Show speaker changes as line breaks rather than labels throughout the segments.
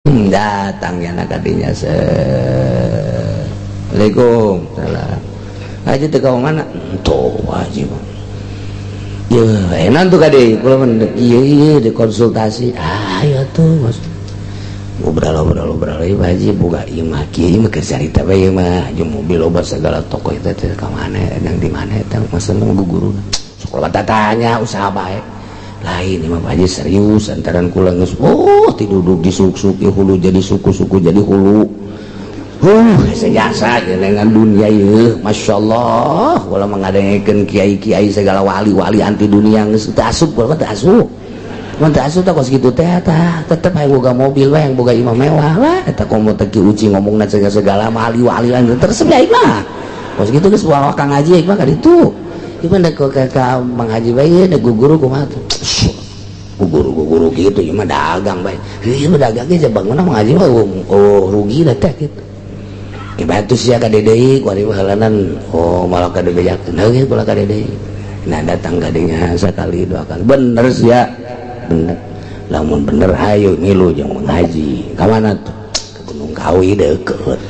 Datang ya nak kadinya. Assalamualaikum. Salam. Haji teh ka mana tuh, Haji mah? Ya, enak tuh kade kula mah ieu ieu di konsultasi. Ah, ya tuh, Mas. Ngobrol ngobrol ngobrol, ieu Haji boga imah kieu, ieu mah keur carita bae ieu mah, jeung mobil loba segala toko eta teh ka mana, yang di mana eta maksudna guru. Sok loba tanya usaha bae. Lain imah Pak Haji, serius antaran kula geus oh tiduduk di suk-suk hulu jadi suku-suku jadi hulu. Sejasa dengan dunia ieu, Masya Allah, kula mengadengekeun kiai-kiai segala wali-wali anti dunia geus teu asup, kula mah teu asup. Mun teu asup tah kos kitu teh tah, tetep hayang boga mobil we, hayang boga imah mewah lah eta komo teh Ki Uci ngomongna segala segala wali-wali lan terus aing mah. Kos kitu geus bawa Kang Haji aing mah ka ditu. Ieu mah ka Mang Haji bae da guru kumaha tuh. Guru guru gitu ieu mah dagang bae. Ieu mah dagang ge bangunna Mang Haji mah oh rugi lah teh gitu. Bantu sia ka deui kuari halanan oh malah ka dibejakeun heuh kula ka deui. Nah, datang kadinya sekali dua kali, bener sia bener, lamun bener hayu ngilu jeung Mang Haji. Ka mana tuh? Ke Gunung Kawi deukeut.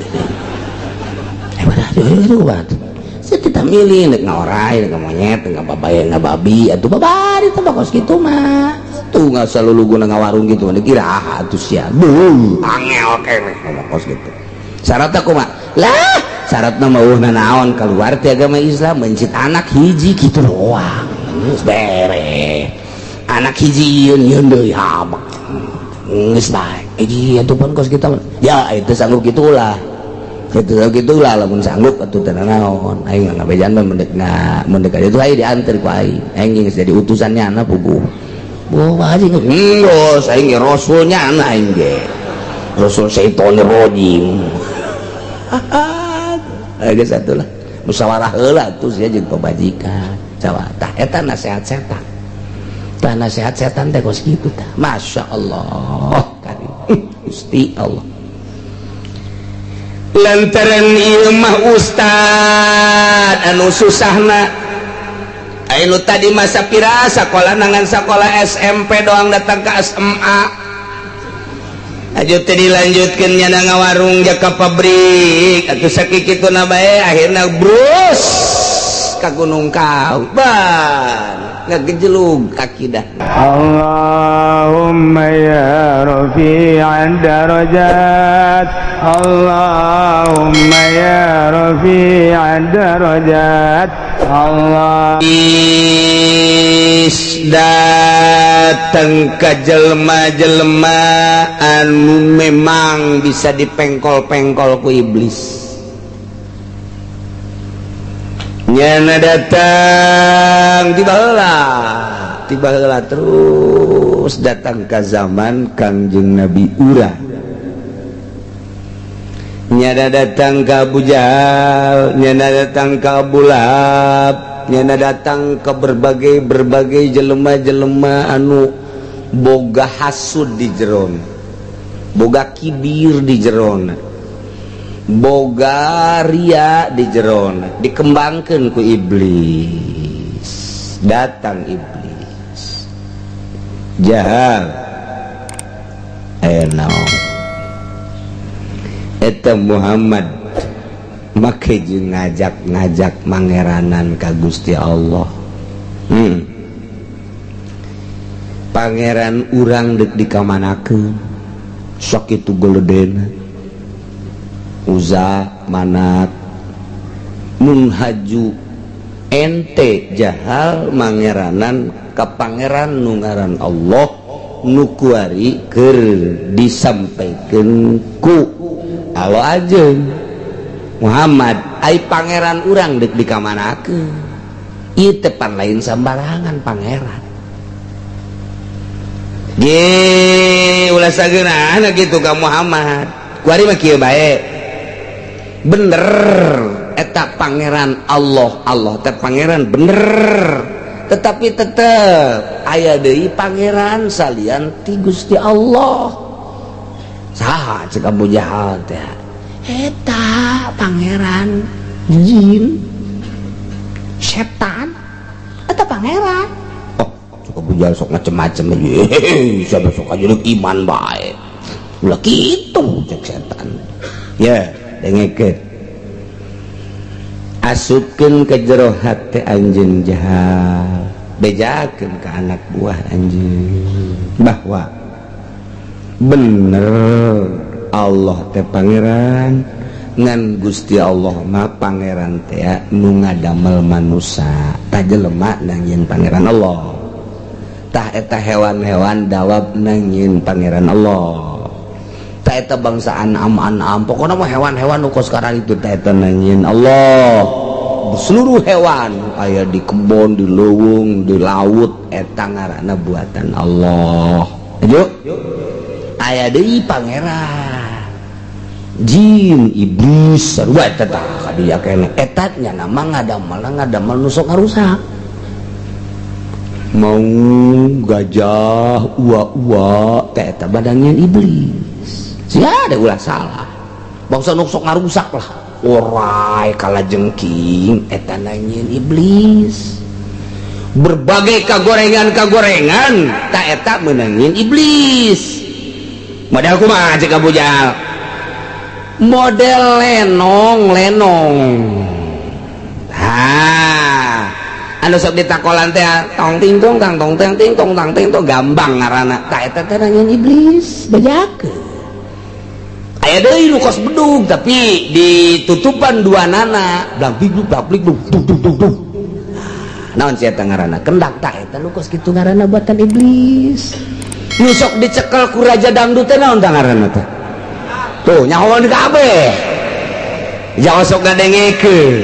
Eh, mana ayo ayo batu saya kita milih nek ngaorai nek monyet nek babaya babi atuh babari teh kos kitu mah tuh nggak selalu guna ngawarung gitu mah dikira atuh sia beuh angel keneh ngomong kos gitu. Syaratnya kumaha lah? Syaratna mah eueuh naon keluar ti agama Islam, mencit anak hiji kitu doang geus beres. Anak hiji yeun yeun deui habak geus bae hiji atuh pun kos kita ya itu sanggup gitulah gitu gitulah. Lamun sanggup atuh teu naon aing mah ngabejan mah mendek na mendek aja tuh aing diantar ku aing aing geus jadi utusannya anak puguh. Boh Pak Haji geus aing ge rasulnya anak aing ge rasul syaitonir rajim. Geus atuh lah musyawarah heula tuh sia jeung pamajikan cawa tah eta nasihat setan tah, nasihat setan teh kos kitu tah. Masya Allah karim Gusti Allah lantaran ieu mah ustad anu susahna anu tadi masa pira sakola nangan sekolah SMP doang datang ke SMA aja teh dilanjutkan nyana ngawarung jaka pabrik atuh sakitu na bae akhirna brus ka Gunung Kawi ban ngagejelug akidah.
اللهم يا رفيع الدرجات، اللهم يا رفيع الدرجات، الله
Is datang ke jelma-jelma anu memang bisa dipengkol-pengkol ku iblis. Nyana datang tiba heula tiba heula terus datang ke zaman Kangjeng Nabi Ura. Nyana datang ke Abu Jahal, nyana datang ke Abu Lahab, nyana datang ke berbagai berbagai jelema-jelema anu boga hasud di jeron, boga kibir di jeron, boga ria di jeron, dikembangkan ku iblis. Datang iblis, "Jahal, aya naon eta Muhammad make jeung ngajak-ngajak mangeranan ka Gusti Allah? Pangeran urang dek dikamanakeun sok itu geledena Uza Manat mun haju ente Jahal mangeranan ka pangeran nu ngaran Allah nu kuari keur disampaikeun ku Allah aja Muhammad. Ai pangeran urang dek dikamanakeun? Ieu teh pan lain sambarangan pangeran ge ulah sageunana kitu ka Muhammad. Kuari mah kieu bae, bener eta pangeran Allah, Allah teh pangeran bener, tetapi tetep aya deui pangeran salian ti Gusti Allah. Saha cek Abu Jahal teh? Eta pangeran jin setan eta pangeran. Oh, cek Abu Jahal sok macem-macem aja, siapa sok aja iman bae. Ulah kitu cek setan. Ya, dengekeun. Asupkeun ke jero hate anjeun jahat. Bejakeun ka anak buah anjeun bahwa bener Allah teh pangeran ngan Gusti Allah mah pangeran teh nu ngadamel manusa tah jelema nangieun pangeran Allah. Tah eta hewan-hewan dawab nangieun pangeran Allah. Tah eta bangsa an'am-an'am pokona mah hewan-hewan nu kos sekarang itu tah eta nangieun Allah. Seluruh hewan aya di kebon, di leuweung, di laut eta ngaranna buatan Allah. Ayo aya deui pangeran jin iblis sarua eta tah kadieu keneh eta nya nama ngadamel nu sok ngarusak. Mau gajah ua-ua teh eta badangnya iblis. Sia ada ulah salah. Bangsa nu sok ngarusak lah. Orai kalajengking eta nangieun iblis. Berbagai kagorengan-kagorengan ta eta meunangin iblis. Model kumaha cek Abu Jahal? Model lenong-lenong. Ha. Anu sok ditakolan teh tong ting tong tang tong ting ting tong tang ting tong gambang ngaranna. Ta eta teh nangieun iblis, bejakeun. Aya deui nu kos bedug tapi ditutupan dua nana, blang bling blang bling dung dung dung dung. Naon sia eta ngaranna? Kendak ta eta nu kos kitu ngaranna buatan iblis. Nu sok dicekel ku raja dangdut teh naon tah ngaranna teh? Tuh nyahoan kabeh. Jangan sok ngadengekeun.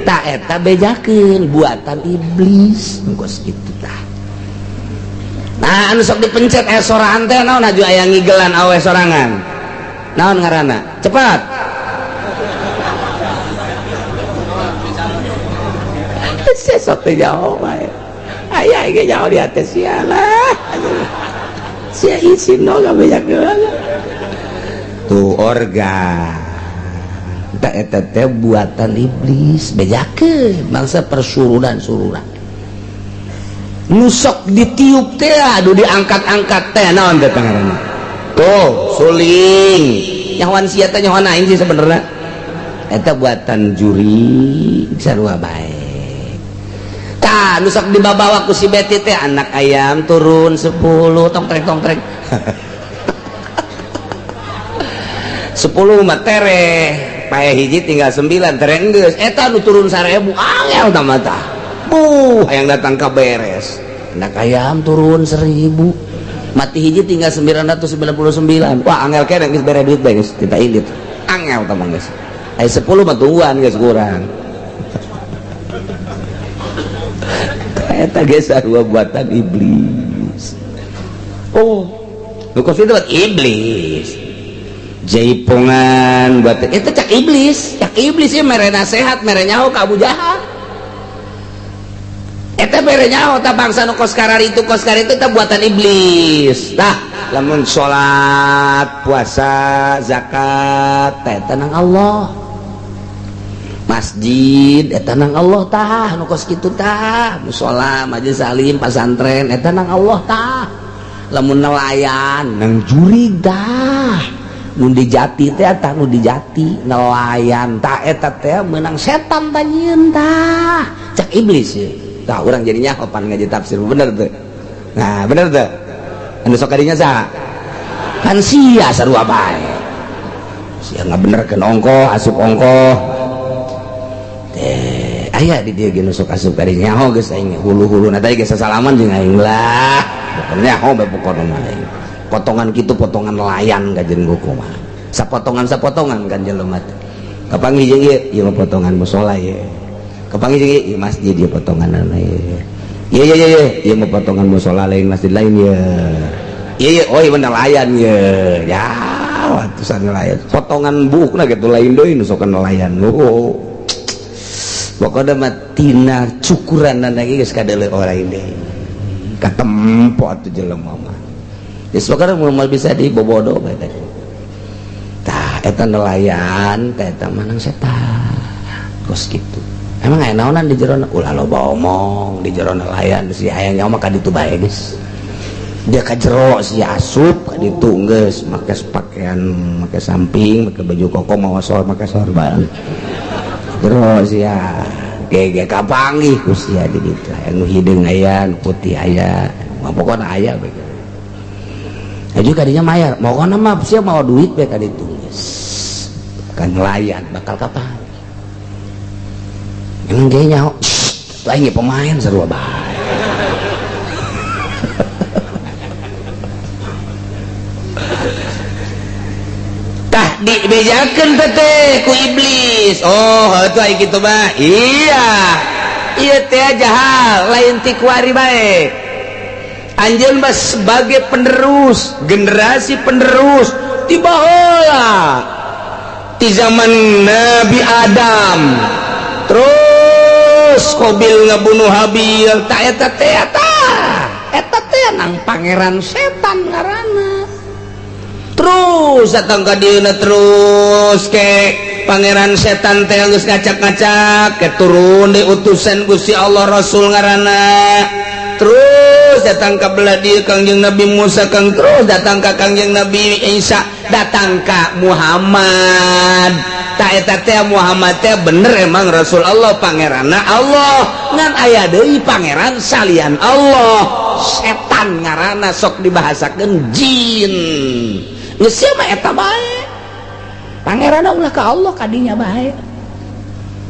Ta eta bejakeun buatan iblis nu kos kitu tah. Nah anu sok dipencet aya soraan teh naon aju aya ngigelan awe sorangan. Naon ngaranna? Cepat. Sesok teh jauh bae. Aya ge jauh di atas sia lah. Sia isin no gabejakeun. Tuh organ. Ta eta teh buatan iblis, bejakeun bangsa persurunan-surunan. Nu sok ditiup teh aduh diangkat-angkat teh naon teh ngaranna? Tuh suling. Nyahoan sia teh nyahoan aing sih sebenarnya. Eta buatan juri sarua bae. Tah nu sok dibabawa ku si Beti teh anak ayam turun 10 tong trek tong trek. 10 mah tereh, pae hiji tinggal 9 tereh geus. Eta nu turun 1000 angel tah mah tah. Buh, hayang datang ka beres. Anak ayam turun 1000. Mati hiji tinggal 999. Wah, angel keneh geus bere duit bae geus kita indit. Angel tah mah geus. Aya 10 mah tungguan geus kurang. Eta geus sarua buatan iblis. Oh, nu kos itu buat iblis. Jaipongan buat itu cak iblis ieu mere nasehat, mere nyaho ka Abu Jahal. Eta mere nyaho tah bangsa nu kos kararitu tah buatan iblis. Tah lamun salat, puasa, zakat teh eta nang Allah. Masjid eta nang Allah tah nu kos kitu tah, musala, majelis salim, pasantren eta nang Allah tah. Lamun nelayan nang jurig tah. Nu dijati teh tah nu dijati nelayan tah eta teh meunang setan tah nyieun tah. Cak iblis ye. Tah urang jadi nyaho pan ngaji tafsir bener teu. Nah, bener teu? Anu sok kadinya saha? Kan sia sarua bae. Sia ngabenerkeun ongkoh, asup ongkoh. Teh aya di dieu ge nu sok asup kadinya nyaho geus aing hulu-huluna teh geus sasalaman jeung aing lah. Pokona nyaho bae pokona mah aing. Potongan kitu potongan nelayan kajen kumaha. Sapotongan-sapotongan kan jelema teh. Kapanggih jeung ieu, ieu mah potongan musala ye. Kapanggih jeung ieu, ieu masjid ieu potonganna ye. Ieu ieu ieu ieu mah potongan musala lain masjid lain ye. Ieu ieu oh ieu nelayan ye. Ya, atusan nelayan. Potongan buukna kitu lain deui nu sok nelayan. Oh. Pokona mah tina cukuranna ge geus kadeuleu lain deui. Katempo atuh jelema mah. Geus pokona moal bisa dibobodo bae teh. Tah eta nelayan teh eta mah nang setan. Kos kitu. Emang aya naonan di jero ulah loba omong di jero nelayan si hayang nyawa mah ka ditu bae geus. Dia ka jero si asup ka ditu geus make pakaian, make samping, make baju koko, mawa sor, make sorban. Jero sia ge kapanggih ku sia di ditu. Aya nu hideung aya, nu putih aya, pokona aya bae. Aju kadinya mayar, pokona mah sia mawa duit bae ka ditu geus. Kan ngelayan bakal kapan? Emang ge nyaho, lain pemain sarua bae. Tah dibejakeun teh ku iblis. Oh, heuh aya kitu mah. Iya. Ieu teh jahat, lain ti kuari bae. Anjeun mah sebagai penerus, generasi penerus ti baheula. Ti zaman Nabi Adam. Terus Qabil ngabunuh Habil, tah eta teh tah. Eta teh nang pangeran setan ngaranna. Terus datang ka dieuna terus ke pangeran setan teh geus ngacak-ngacak ke turun di utusan Gusti Allah Rasul ngaranna. Terus datang ka belah dieu Kangjeng Nabi Musa, kang terus datang ka Kangjeng Nabi Isa, datang ka Muhammad. Ta eta teh Muhammad teh bener emang Rasul Allah, pangeranna Allah, ngan aya deui pangeran salian Allah, setan ngaranna sok dibahasakeun jin. Geus sia mah eta bae. Pangeranna ulah ka Allah kadinya bae.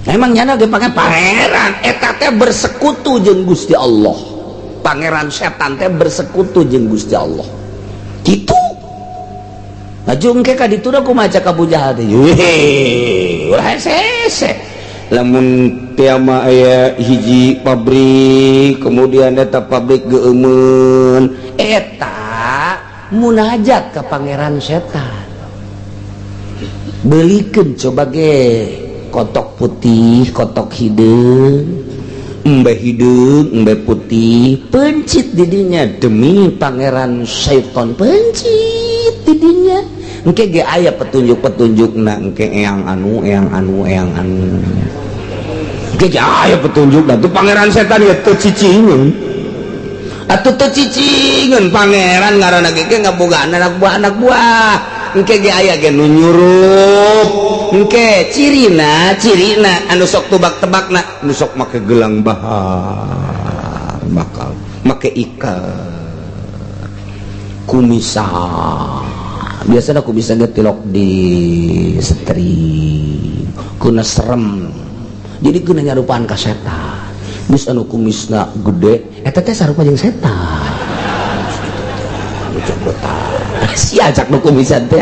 Emang nyana ge pangeran eta teh bersekutu jeung Gusti Allah. Pangeran setan teh bersekutu jeung Gusti Allah. Kitu. Laju engke ka ditu da kumaha cak Abu Jahal teh. Weh, ulah hese.
Lamun teh mah aya hiji pabrik, kemudian eta pabrik geueumeun,
eta munajat ke pangeran setan. Belikeun coba ge kotok putih, kotok hideung, embe hideung, embe putih, pencit didinya demi pangeran setan, pencit didinya. Engke ge aya petunjuk-petunjukna
engke eyang anu, eyang anu, eyang anu. Engke ge aya petunjukna tuh pangeran setan ya teu cicingeun.
Atuh teu cicingeun pangeran ngaranna ge ngabogaan anak buah anak buah. Engke ge aya ge nu nyurup. Engke cirina, cirina anu sok tebak-tebakna,
nu sok make gelang bahar, bakal make ikat
kumisan. Biasanya aku bisa getilok di setri, kuna serem. Jadi kuna nyarupaan ka setan. Geus anu kumisna gede, eta teh sarupa jeung setan. Si ajak nu kumisan teh.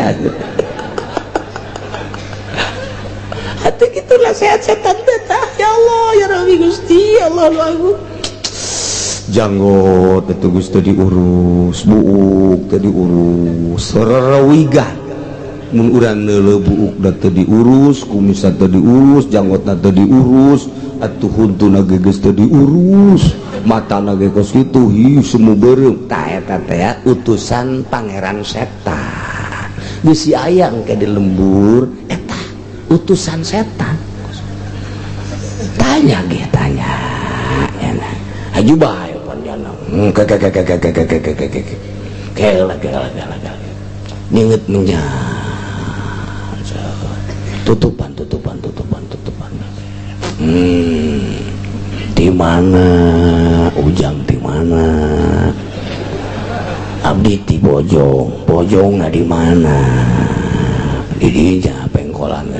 Atuh kitu nasihat setan teh tah. Ya Allah, ya Rabbi Gusti, Allah nu agung.
Janggot itu geus teu diurus, buuk teu diurus, rerawigan. Mun urang neuleuh buukna teu diurus, kumisna teu diurus, janggotna teu diurus, atuh huntuna ge geus teu diurus, matana ge kos kitu, hi semu beureum.
Tah eta teh utusan pangeran setan. Geus si aya engke di lembur eta utusan setan. Tanya ge tanya. Haju bae nginget minyak tutupan tutupan tutupan tutupan. Di mana ujang, di mana abdi di Bojong, Bojong nah di mana di dinya pengkolan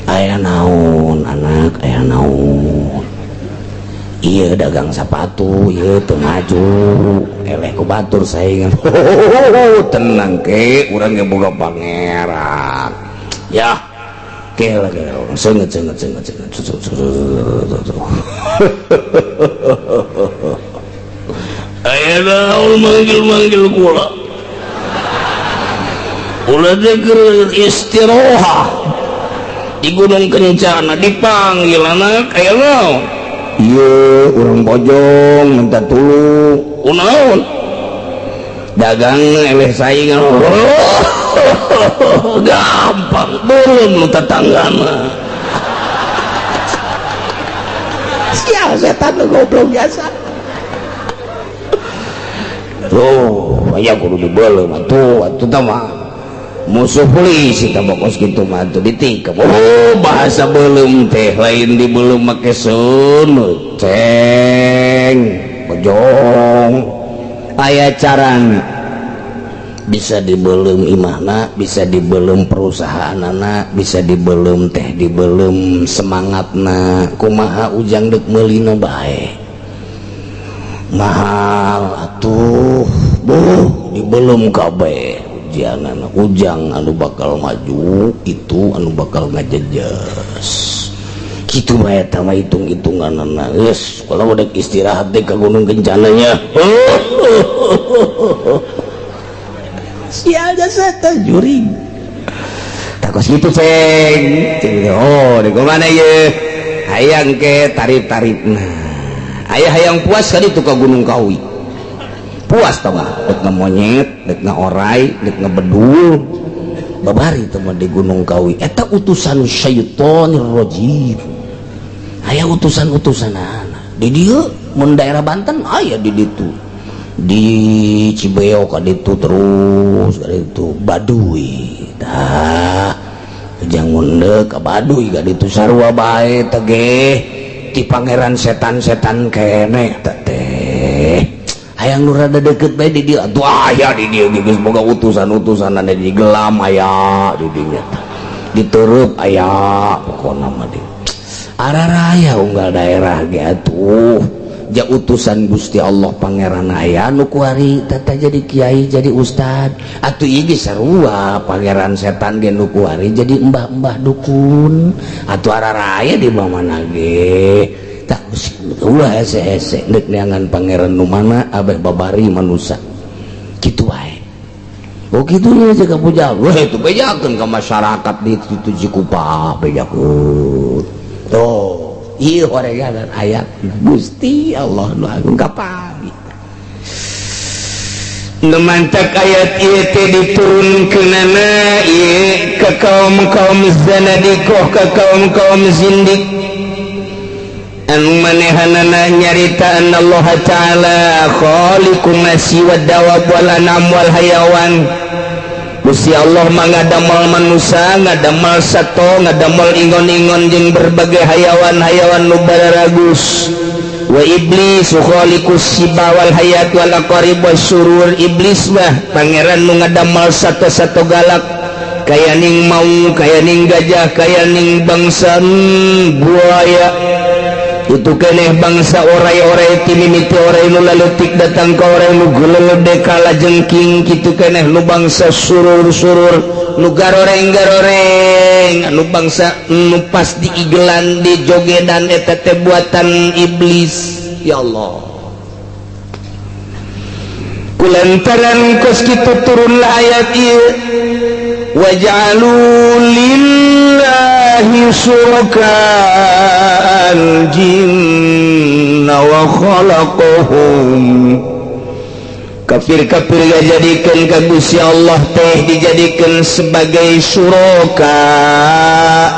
aya naon anak, aya naon. Iya dagang sepatu, iya teu maju, eleh ku batur saingan. Tenang ke, urang ge boga pangeran. Ya, ke lagi, seungeut seungeut seungeut seungeut.
Aya naon manggil-manggil kula. Kula teh keur istirohah di Gunung Kencana dipanggil anak aya naon.
Iya, urang Bojong minta tulung.
Kunaon? Dagang eleh saingan. Gampang, belum lu tetanggana.
Sial setan lu goblok biasa. Tuh, aya kudu dibeuleum atuh, atuh tah mah musuh polisi tah bokos kitu mah atuh ditikep. Oh, bahasa beuleum teh lain dibeuleum make seuneu, ceng, bojong. Aya carana. Bisa dibeuleum imahna, bisa dibeuleum perusahaanana, bisa dibeuleum teh dibeuleum semangatna. Kumaha Ujang deuk meulina bae. Mahal atuh, buh dibeuleum kabeh ujianana. Ujang anu bakal maju itu anu bakal ngajejes. Kitu bae eta mah hitung-hitunganana. Geus, kalau udah istirahat deh ke Gunung Kencananya. Sial jasa teh juring. Takos gitu ceng. Ceng oh, di mana ye? Hayang ke tarif-tarifna. Aya hayang puas kali itu ke Gunung Kawi. Puas tau gak? Dek ngemonyet, dek ngeorai, dek ngebedul. Babari teman di Gunung Kawi. Eta utusan syaitonir rajim. Aya utusan-utusan anak. Di dieu mun daerah Banten aya di ditu. Di Cibeo ka ditu terus ka ditu Baduy. Tah ujang munde ka Baduy ka ditu sarua bae teh ge ti pangeran setan-setan keneh teh teh. Hayang nu rada deket bae di dieu atuh aya di dieu geus boga utusan-utusan di gelam aya di dinya tah. Ditereup aya pokona mah di araraya unggal daerah ge atuh. Ja utusan Gusti Allah pangeran aya nu kuari tata jadi kiai jadi ustad atuh ieu ge sarua pangeran setan ge nu kuari jadi embah-embah dukun atuh araraya di mana ge tak ulah hese-hese deuk neangan pangeran nu mana abeh babari manusa kitu wae. Oh kitu nya aja ka puja weh itu bejakeun ka masyarakat di situ Cikupa bejakeun tuh. Iya horegan ayat Gusti Allah nu agung kapali.
Nu mantak ayat ieu teh diturunkeunana ieu ka kaum-kaum zanadiqah, ka kaum-kaum zindik. Anu manehanana nyarita Allah Ta'ala khaliqun nasi wad dawab wal anam wal hayawan. Gusti Allah mah ngadamel manusia, ngadamel sato, ngadamel ingon-ingon jeung berbagai hayawan-hayawan nu bararagus. Wa iblis khaliqus siba wal hayat wal aqarib wasyurur. Iblis mah pangeran nu ngadamel sato-sato galak, kaya ning mau, kaya ning gajah, kaya ning bangsa buaya. Itu keneh bangsa orai-orai timimiti orai nu laletik datang ka orai nu gelede kala jengking. Kitu keneh nu bangsa surur-surur nu garoreng-garoreng anu bangsa nu pas diigelan di jogedan eta teh buatan iblis. Ya Allah, kulantaran kos kitu turunlah ayat ieu waj'alu lillahi syuraka al-jinna wa khalaqahum. Kafir-kafir dijadikan ka Gusti Allah teh dijadikan sebagai syuraka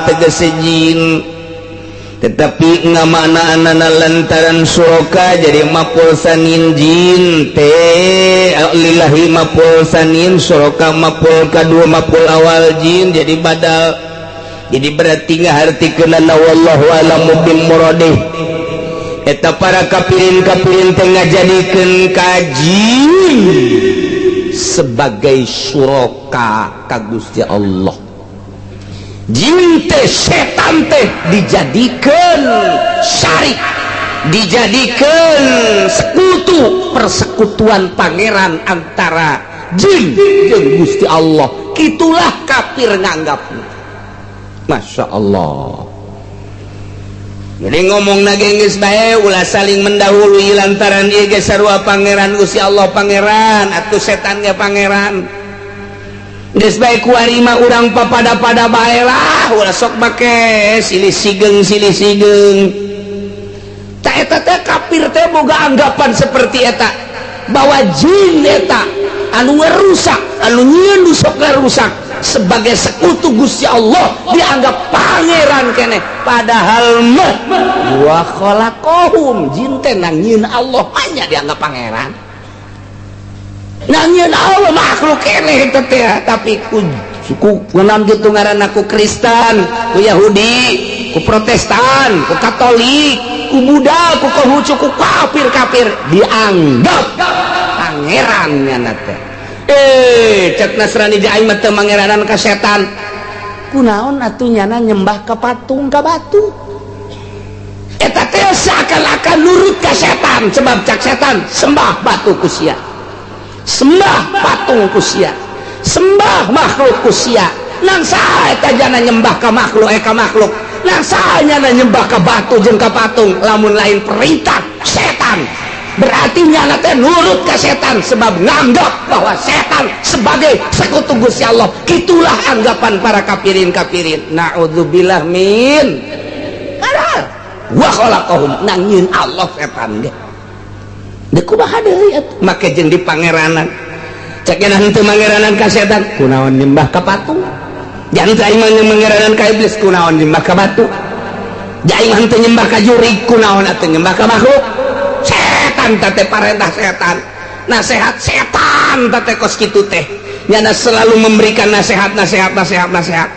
tegese jin, tetapi ngamaknaanana lantaran syuraka jadi maf'ul sanin jin teh lillahi maf'ul sanin syuraka maf'ul kadua maf'ul awal jin jadi badal. Jadi berarti ngahartikeunana wallahu alamu bimuradih. Eta para kafirin-kafirin teh ngajadikeun ka jin sebagai syuraka ka Gusti Allah. Jin teh setan teh dijadikeun syarik, dijadikeun sekutu, persekutuan pangeran antara jin jeung Gusti Allah. Kitulah kafir nganggapna. Masya Allah. Jadi ngomong nage geus bae ulah saling mendahului lantaran ieu ge sarua pangeran Gusti Allah pangeran atuh setan ge pangeran. Geus bae kuari mah urang papada-pada bae lah, ulah sok make silih sigeng silih sigeng. Ta eta teh kafir teh boga anggapan seperti eta bahwa jin eta anu ngerusak, anu nyieun nu sok ngarusak sebagai sekutu Gusti Allah dianggap pangeran keneh, padahal mah wa khalaqahum jin teh nang nyieun Allah hanya dianggap pangeran.
Nangieun Allah makhluk keneh eta teh, tapi ku suku kunaon kitu ngaranna, ku Kristen, ku Yahudi, ku Protestan, ku Katolik, ku Buddha, ku Konghucu, ku kafir-kafir dianggap pangeran nyana teh. Eh, cek Nasrani di aing mah teu mangeranan ka setan. Kunaon atuh nyana nyembah ka patung, ka batu? Eta teh seakan-akan nurut ka setan, sebab cak setan sembah batu ku sia, sembah patung ku sia, sembah makhluk ku sia. Nang saha eta jana nyembah ka makhluk, eh, ka makhluk? Nang saha nyana nyembah ka batu jeung ka patung lamun lain perintah setan? Berarti nyana teh nurut ka setan sebab nganggap bahwa setan sebagai sekutu Gusti Allah. Itulah anggapan para kafirin kafirin. Naudzubillah min. Wa khalaqahum, nangieun Allah setan ge. Deuk kumaha deui atuh? Make jeung di pangeranan. Cek nya henteu mangeranan ka setan, kunaon nyembah ka patung? Jangan aing mah mangeranan ka iblis, kunaon nyembah ka batu? Aing mah henteu nyembah ka jurig, kunaon atuh nyembah ka makhluk? Setan teh parentah setan. Nasihat setan teh kos kitu teh. Nyana selalu memberikan nasihat, nasihat, nasihat, nasihat.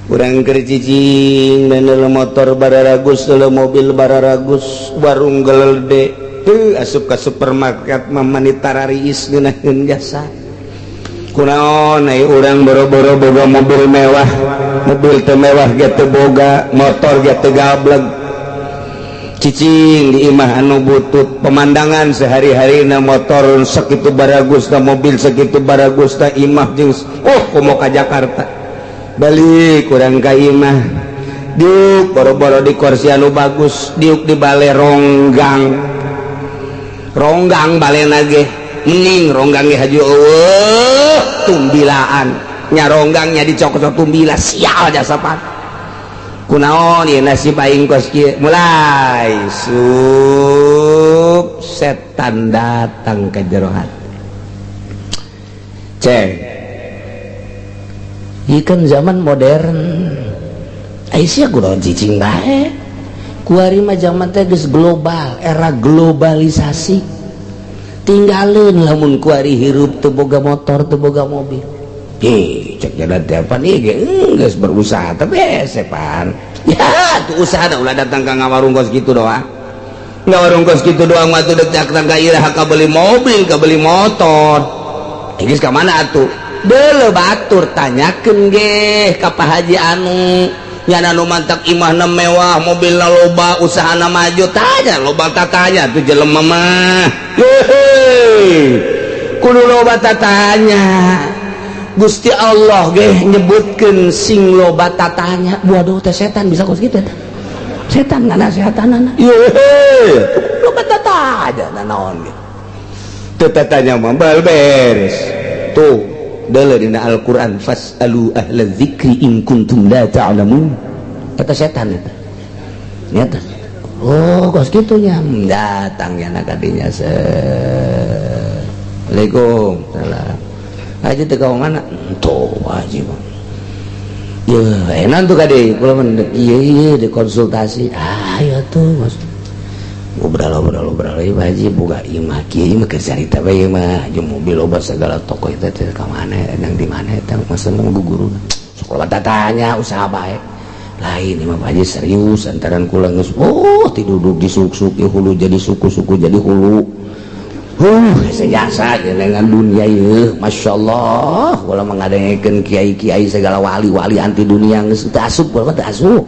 Urang keur cicing dan motor bararagus, mobil bararagus, warung gelede tuh, asup ka supermarket mah mani tarariis ngeunaheun jasa. Kunaon ai urang boro-boro boga mobil mewah, mobil teu mewah ge teu boga, motor ge teu gableg, cicing di imah anu butut, pemandangan sehari-hari na motor sakitu baragus na, mobil sakitu baragus na, imah jeung oh komo ka Jakarta. Balik kurang ka imah, diuk boro-boro di kursi anu bagus, diuk di bale ronggang ronggang, bale nage mending ronggang ge haju eueuh tumbilaan nya, ronggangnya dicokot tumbila, sial jasa pan. Kunaon ieu nasib aing kos kieu? Mulai sup setan datang ke jero hati. Ceng. Ieu kan zaman modern. Aisyah kunaon cicing bae? Kuari mah zaman teh geus global, era globalisasi. Tinggalin lamun kuari hirup teu boga motor, teu boga mobil. Ih, cek jalan teh apa nih ge geus berusaha tapi hese pan. Ya, tuh usaha dah ulah datang ka ngawarung kos kitu doang. Ngawarung kos kitu doang mah tuh dek datang ka iraha ka beli mobil, ka beli motor. Eh, geus ka mana atuh? Deuleu batur, tanyakeun ge ka Pak Haji anu nyana nu mantak imahna mewah, mobilna loba, usahana maju, tanya loba tatanya tuh jelema mah. Hehe. Kudu loba tatanya. Gusti Allah ge nyebutkeun sing loba tatanya. Waduh, teh setan bisa kos kitu eta. Setan nganasehatanana. Yehe, loba tatanya naon ge. Teu tatanya mah bal beres. Tuh, deuleu dina Al-Qur'an, fas'alu ahla dzikri in kuntum la ta'lamun. Eta setan eta. Nyata. Oh, kos kitu nya. Datang nya kadinya se. Assalamualaikum. Salam. Haji teh ka mana? Tuh, haji mah. Ya, enak tuh kade. Kula mah ieu ieu dikonsultasi. Ah, ayo tuh, Mas. Ngobrol ngobrol ngobrol, ieu haji boga imah kieu, ieu mah keur carita bae mah, jeung mobil loba segala, toko eta teh ka mana, nang di mana eta masalah guguruna. Sok loba tatanya usaha bae. Lain imah Pak Haji serius antaran kula geus oh tiduduk di suk-suk ieu hulu jadi suku-suku jadi hulu. Sejasa dengan dunia ieu, Masya Allah, kula mengadengekeun kiai-kiai segala wali-wali anti dunia geus teu asup, kula mah teu asup.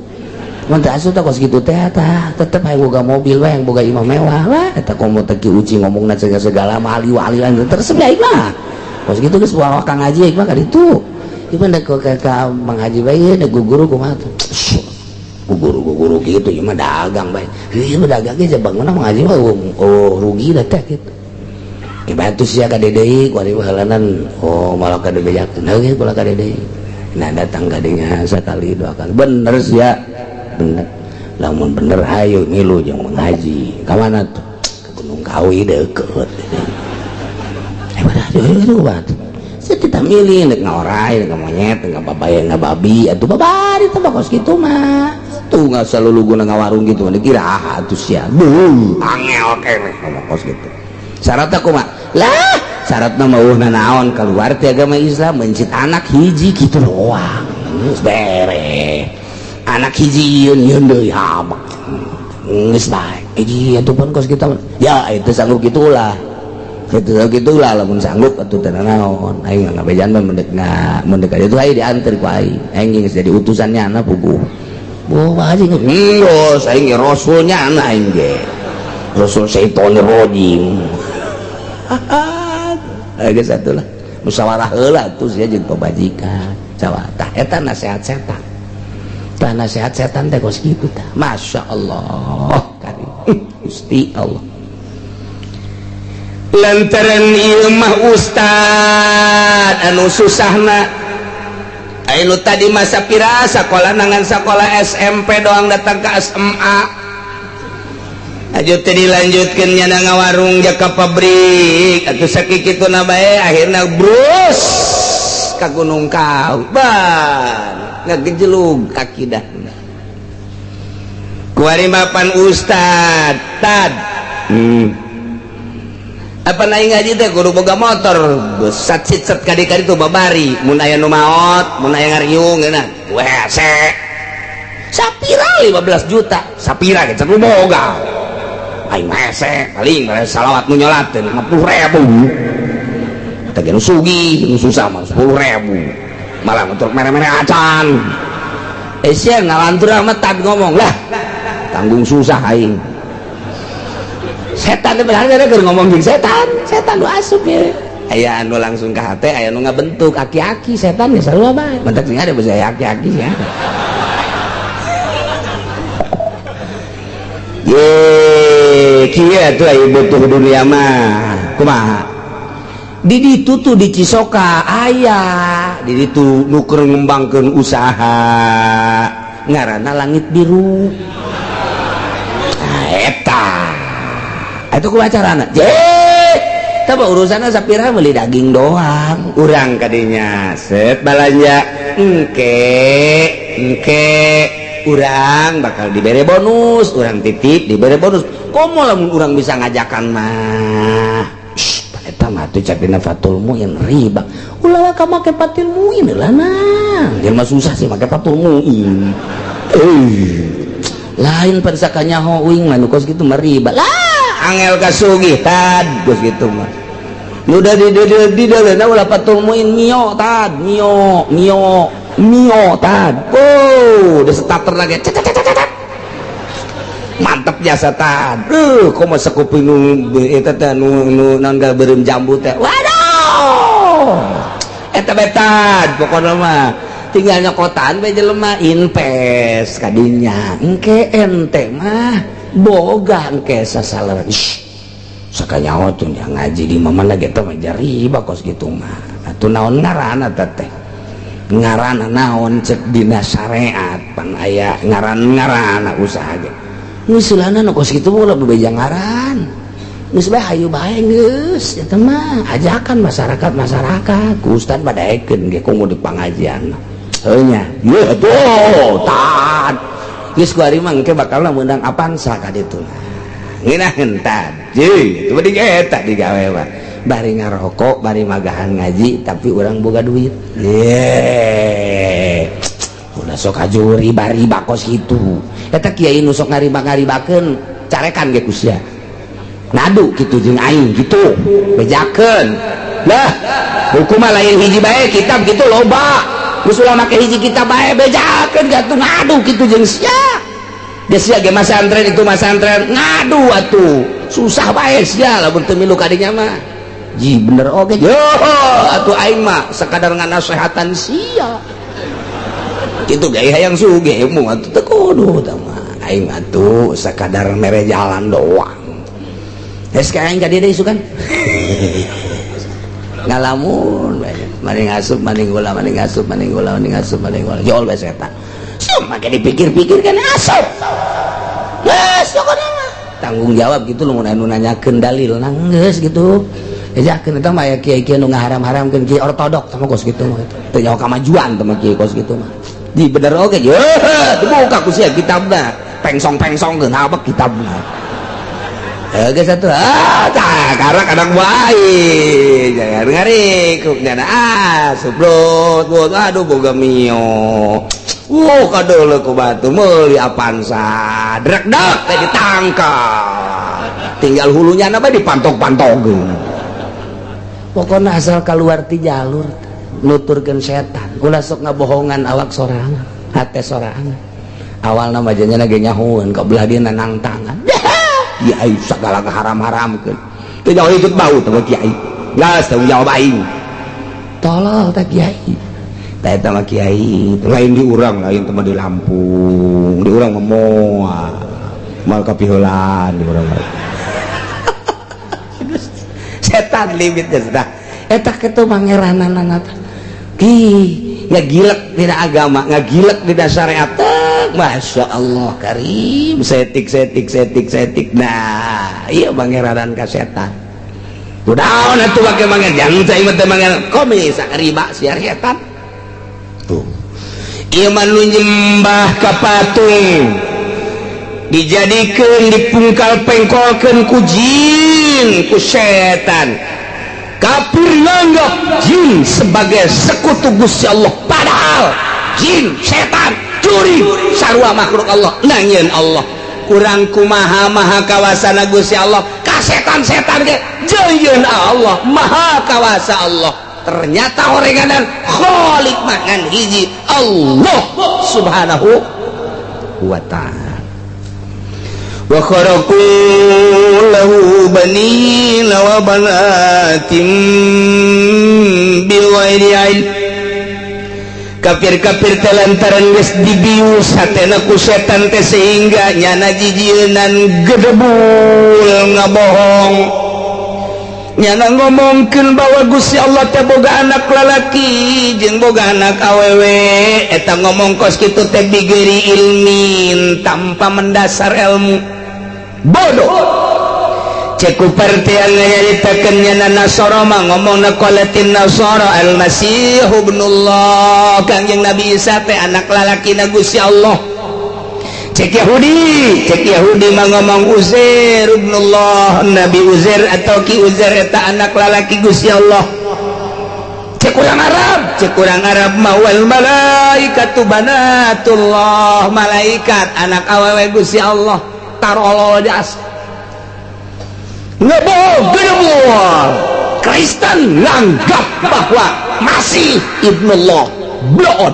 Mun teu asup teh kos kitu teh tah, tetep hayang boga mobil we, hayang boga imah mewah lah. Eta komo teh Ki Uci ngomongna segala segala wali-wali lan terus aing mah. Kos kitu geus bawa Kang Haji aing mah ka ditu. Ieu mah ka ka Mang Haji bae da guru kumaha tuh. Guru guru gitu ieu mah dagang bae. Ieu mah dagang ge bangunna Mang Haji mah oh rugi lah teh gitu. Bantu sia ka deui kuari halanan oh malah ka dibejakeun heuh kula ka deui. Nah, datang kadinya sekali dua kali, bener sia, bener. Lamun bener hayu ngilu jeung mengaji ka mana tuh? Ke Gunung Kawi deukeut. Eh, mana saya tidak milih nek ngaorai, nek monyet, nek babaya, nek babi atuh babari teh kos kitu mah tuh nggak selalu guna ngawarung gitu dikira atuh sia beuh angel keneh ngomong kos gitu. Syaratnya kumaha? Lah syaratna mah eueuh naon keluar ti agama Islam mencit anak hiji kitu doang. Geus bere. Anak hiji yeun yeun deui habak. Geus bae. Hiji atuh pun kos kita. Ya itu sanggup gitulah. Gitu gitulah lamun sanggup atuh teu naon. Aing ngabejan mah mendek mendek aja tuh aing diantar ku aing. Aing geus jadi utusannya anak puguh. Boh aja geus aing ge rasulnya anak aing ge. Rasul syaitonir rajim. Geus atuh lah. Musyawarah heula atuh sia jeung pamajikan. Sawa tah eta nasihat setan. Tah nasihat setan teh kos kitu tah. Masya Allah karim. Gusti Allah.
Lantaran ieu mah ustad anu susahna anu tadi masa pira sakola nangan sakola SMP doang datang ke SMA aju teh dilanjutkeun nyana ngawarung jaka pabrik atuh sakikituna bae akhirna brus ka Gunung Kauban ngagejelug akidahna kuari mapan ustad tad apa naik ngaji teh kudu boga motor besat cicet kadi-kadi tuh babari mun aya nu maot mun aya ngariung geuna wese sapira 15 juta sapira ge nu boga aing hese paling salawat nu nyolatkeun 50.000 teh nu sugih nu susah mah 10.000 malah untuk mere-mere acan sia ngalantur amat tad ngomong lah tanggung susah aing setan benar keur ngomong jeung setan, setan nu asup ye. Aya anu langsung ka hate, aya nu ngabentuk aki-aki setan geus sarua bae. Mentak sing ada bisa aki-aki ya. Ye, kieu atuh aya butuh dunia mah. Kumaha? Di ditu tuh di Cisoka aya, di ditu nu keur ngembangkeun usaha ngaranna Langit Biru. Nah, eta itu ku acarana je tah urusanna sapira meuli daging doang
urang kadinya set balanja engke engke urang bakal dibere bonus urang titip dibere bonus komo lamun urang bisa ngajakan mah eta mah tuh capina Fatul Muin riba ulah ka make Fatul Muin lah nah jelema susah sih make Fatul Muin lain pensakanya ho uing mah nu kos kitu mah riba lah
angel kasugih tad geus kitu mah nu da di di ulah Fatul Muin mio tad mio mio mio tad oh udah starter lagi mantep jasa tad komo sakuping nu eta teh nu naon beureum jambu teh waduh eta bae tad pokona mah tinggal nyokotan bae jelema invest kadinya engke ente mah boga engke sasalaran sakanyawa tuh yang ngaji di mana gitu mah riba kos gitu mah atuh naon ngaranna teh ngaranna naon cek dina syariat pan aya ngaran-ngaranna usaha ge ngusulana nu kos kitu ulah bebeja ngaran geus bae hayu bae geus eta mah ajakan masyarakat ku ustad badaekeun ge komo di pangajian heuh nya ye atuh tad geus ku ari mah engke bakal meunang Avanza ka ditu ngeunaheun tad jeung itu mah eta digawe mah bari ngarokok bari magahan ngaji tapi urang boga duit ye ulah sok aju riba-riba kos kitu eta kiai nu sok ngariba-ngaribakeun carekan ge ku sia ngadu kitu jeung aing kitu bejakeun lah hukum mah lain hiji bae kitab kitu loba geus ulah make hiji kitab bae bejakeun gatuh ngadu kitu jeung sia geus sia ge masantren itu masantren ngadu atuh susah bae sia lamun teu milu ka dinya mah ji bener oge yo atuh aing mah sakadar nganasehatan sia kitu ge hayang sugih mu atuh teu kudu tah mah aing atuh sakadar mere jalan doang geus ka aing ka dieu deui isukan ngalamun maning asup maning gula maning asup maning gula maning asup maning gula jol bae setan make dipikir-pikir kan asup geus pokona mah tanggung jawab gitu lamun anu nanyakeun dalil geus gitu ejakeun eta mah aya kiai-kiai nu ngaharam-haramkeun kiai ortodok tah mah kos kitu mah teu nyaho kamajuan teh mah kiai kos kitu mah di bener oge ye dibuka ku sia kitabna pengsong-pengsongkeun habek kitabna
Geus atuh ah tah karak anak bae jangan ngarikuk nyana ah subrot aduh boga Mio. Wuh kadeuleu ku batu meuli Avanza drek-dek teh ditangkap tinggal hulunya na bae dipantok-pantogkeun. Pokona asal keluar ti jalur nuturkeun setan ulah sok ngabohongan awak sorangan hate sorangan awalna mah janya ge nyahoeun ka belah dieu nang tangan kiai sagala haram-haramkeun teu jauh ikut bau teh kiai geus tanggung jawab aing tolol teh kiai teh eta mah kiai
lain di urang lain teh di Lampung di urang mah moal moal kapiheulaan di urang mah
setan limit geus tah eta kitu mangeranana teh ki ngagilek dina agama ngagilek dina syariat. Masya Allah karim setik setik setik setik nah iya pangeranan ka setan udah atuh make mangan jangan cai mah teh mangan komis riba siar setan
tuh
ieu mah nu nyembah ka patung dijadikeun dipungkal pengkolkeun ku jin ku setan. Kafir nganggap jin sebagai sekutu Gusti Allah padahal jin setan curi sarua makhluk Allah nangieun Allah kurang kumaha maha kawasana Gusti Allah ka setan-setan ge jeuyeun Allah maha kawasa Allah ternyata orenganan khalik mangan hiji Allah subhanahu wa ta'ala. Wa kharaqu lahu banina wa banatin bighairi ilm. Kafir-kafir teh lantaran geus dibius hatena ku setan teh sehingga nyana jijieunan gedebul ngabohong nyana ngomongkeun bahwa Gusti Allah teh boga anak lalaki jeung boga anak awewe eta ngomong kos kitu teh bigeri ilmin tanpa mendasar ilmu bodoh. Cek ku partian nyaritakeun nyana Nasara mah ngomongna qalatin Nasara al-Masih ibnullah Kangjeng Nabi Isa teh anak lalakina Gusti Allah. Cek Yahudi mah ngomong Uzair ibnullah Nabi Uzair atau Ki Uzair eta anak lalaki Gusti Allah. Cek urang Arab mah wal malaikatu banatullah malaikat anak awewe Gusti Allah tarolol jas ngebohong gedebul. Kristen nganggap bahwa Masih ibnullah bloon.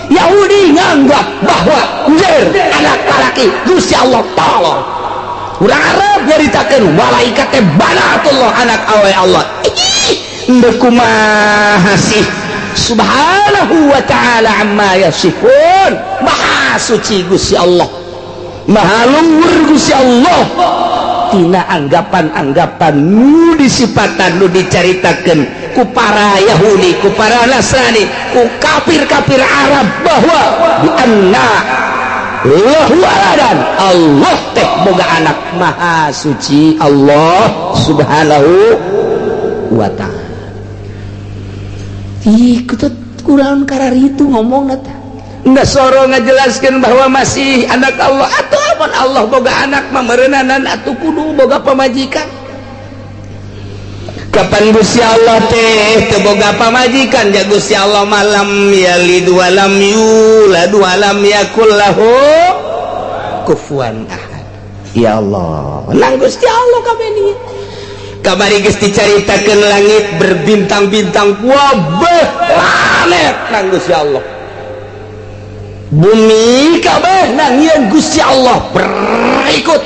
Yahudi nganggap bahwa Uzair anak laki Gusti Allah tolong. Urang Arab nyaritakeun malaikat teh banatullah anak awe Allah. Ih, endeu kumaha sih? Subhanahu wa ta'ala amma yasifun. Maha suci Gusti Allah. Maha luhur Gusti Allah. Tina anggapan-anggapan nu disipatan nu dicaritakeun ku para Yahudi, ku para Nasrani, ku kafir-kafir Arab bahwa bi anna lahu waladan Allah teh boga anak. Maha suci Allah subhanahu wa ta'ala. Ih, kutut kurang kararitu ngomongna teh. Nasoro ngajelaskeun bahwa masih anak Allah atau amun Allah boga anak mah meureunana atuh kudu boga pamajikan. Kapan Gusti Allah teh teu boga pamajikan ja Gusti Allah malam yalid walam yulad walam yakul lahu kufuwan ahad. Ya Allah, nang Gusti Allah kabeh ni. Kamari geus dicaritakeun langit berbintang-bintang wabeh planet nang Gusti Allah. Bumi kabeh nangieun Gusti Allah berikut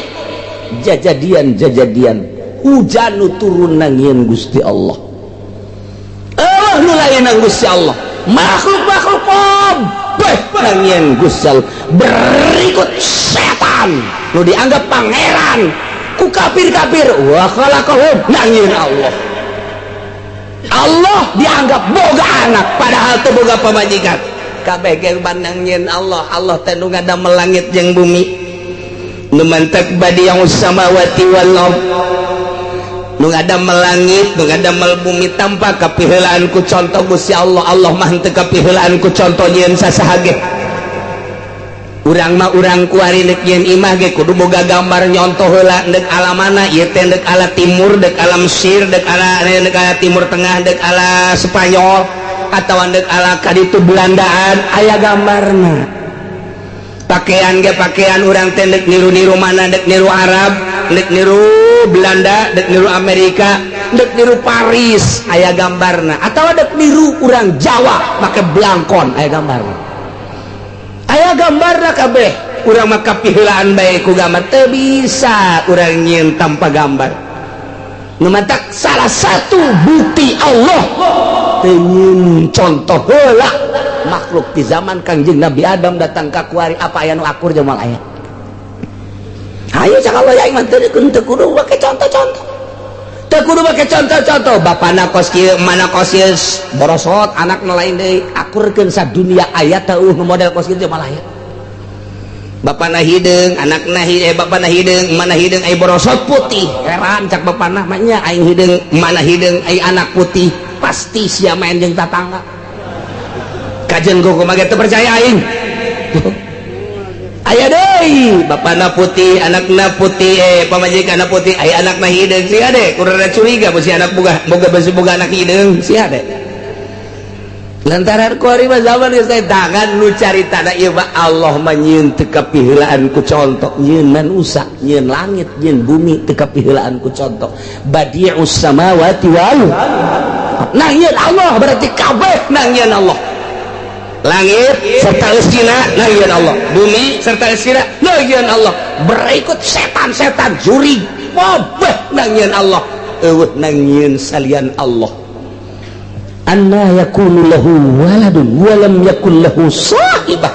jajadian-jajadian hujan nu turun nangieun Gusti Allah. Allah nu lain nang Gusti Allah, makhluk-makhluk kabeh nangieun Gusti Allah berikut setan nu dianggap pangeran ku kafir-kafir wa khalaqahum nangieun Allah. Allah dianggap boga anak padahal teu boga pamajikan. Kabeh ge nangieun Allah. Allah teh nu ngadamel langit jeung bumi nu mantak badi'us samawati wal ard nu ngadamel langit nu ngadamel bumi tanpa kapiheulaan ku contoh Gusti Allah. Allah mah henteu kapiheulaan ku contoh nyieun sasaha ge. Urang mah urang kuari dek nyieun imah ge kudu boga gambar nyontoh heula, dek ala mana ieu teh, dek ala timur, dek ala Mesir, dek ala Timur Tengah, dek ala Spanyol atau dek ala kaditu Belandaan, aya gambarna. Pakaian ge pakaian urang teh dek niru-niru mana, dek niru Arab, dek niru Belanda, dek niru Amerika, dek niru Paris, aya gambarna, atau dek niru urang Jawa make blangkon, aya gambarna, aya gambarna kabeh. Urang mah kapiheulaan bae ku gambar, teu bisa urang nyieun tanpa gambar. Nu matak salah satu bukti Allah teu nyieun contoh heula makhluk di zaman Kangjeng Nabi Adam datang ka kuari, apa aya nu akur jeung moal aya? Ayo cak Allah ya iman, teu teu kudu make contoh-contoh, teu kudu make contoh-contoh. Bapana kos kieu, mana kos kieu, borosot anak nu lain deui, akurkeun sadunia aya teu nu model kos kieu? Moal aya. Bapana hideung, anakna eh bapana hideung, mana hideung, ai borosot putih. Heran cak bapana, maknya aing hideung, mana hideung, ai anak putih, pasti sia main jeung tatangga. Kajen kumaha ge teu percaya aing. Aya deui, bapana putih, anakna putih, eh pamajikanna putih, ai anakna hideung. Sia deh kurang curiga besi anak boga boga besi boga anak hideung, sia deh. Lantaran kuari mah zaman geus tangan nu carita ieu mah Allah mah nyieun teu kapiheulaan ku contoh, nyieun manusa, nyieun langit, nyieun bumi teu kapiheulaan ku contoh. Badi'us samawati wal nah nyieun Allah, berarti kabeh nang nyieun Allah. Langit serta eusina nang Allah, bumi serta eusina nang Allah, berikut setan-setan juri kabeh nang Allah, eueuh nang nyieun salian Allah. Anna yakunu lahu waladun wa lam yakul lahu sahibah.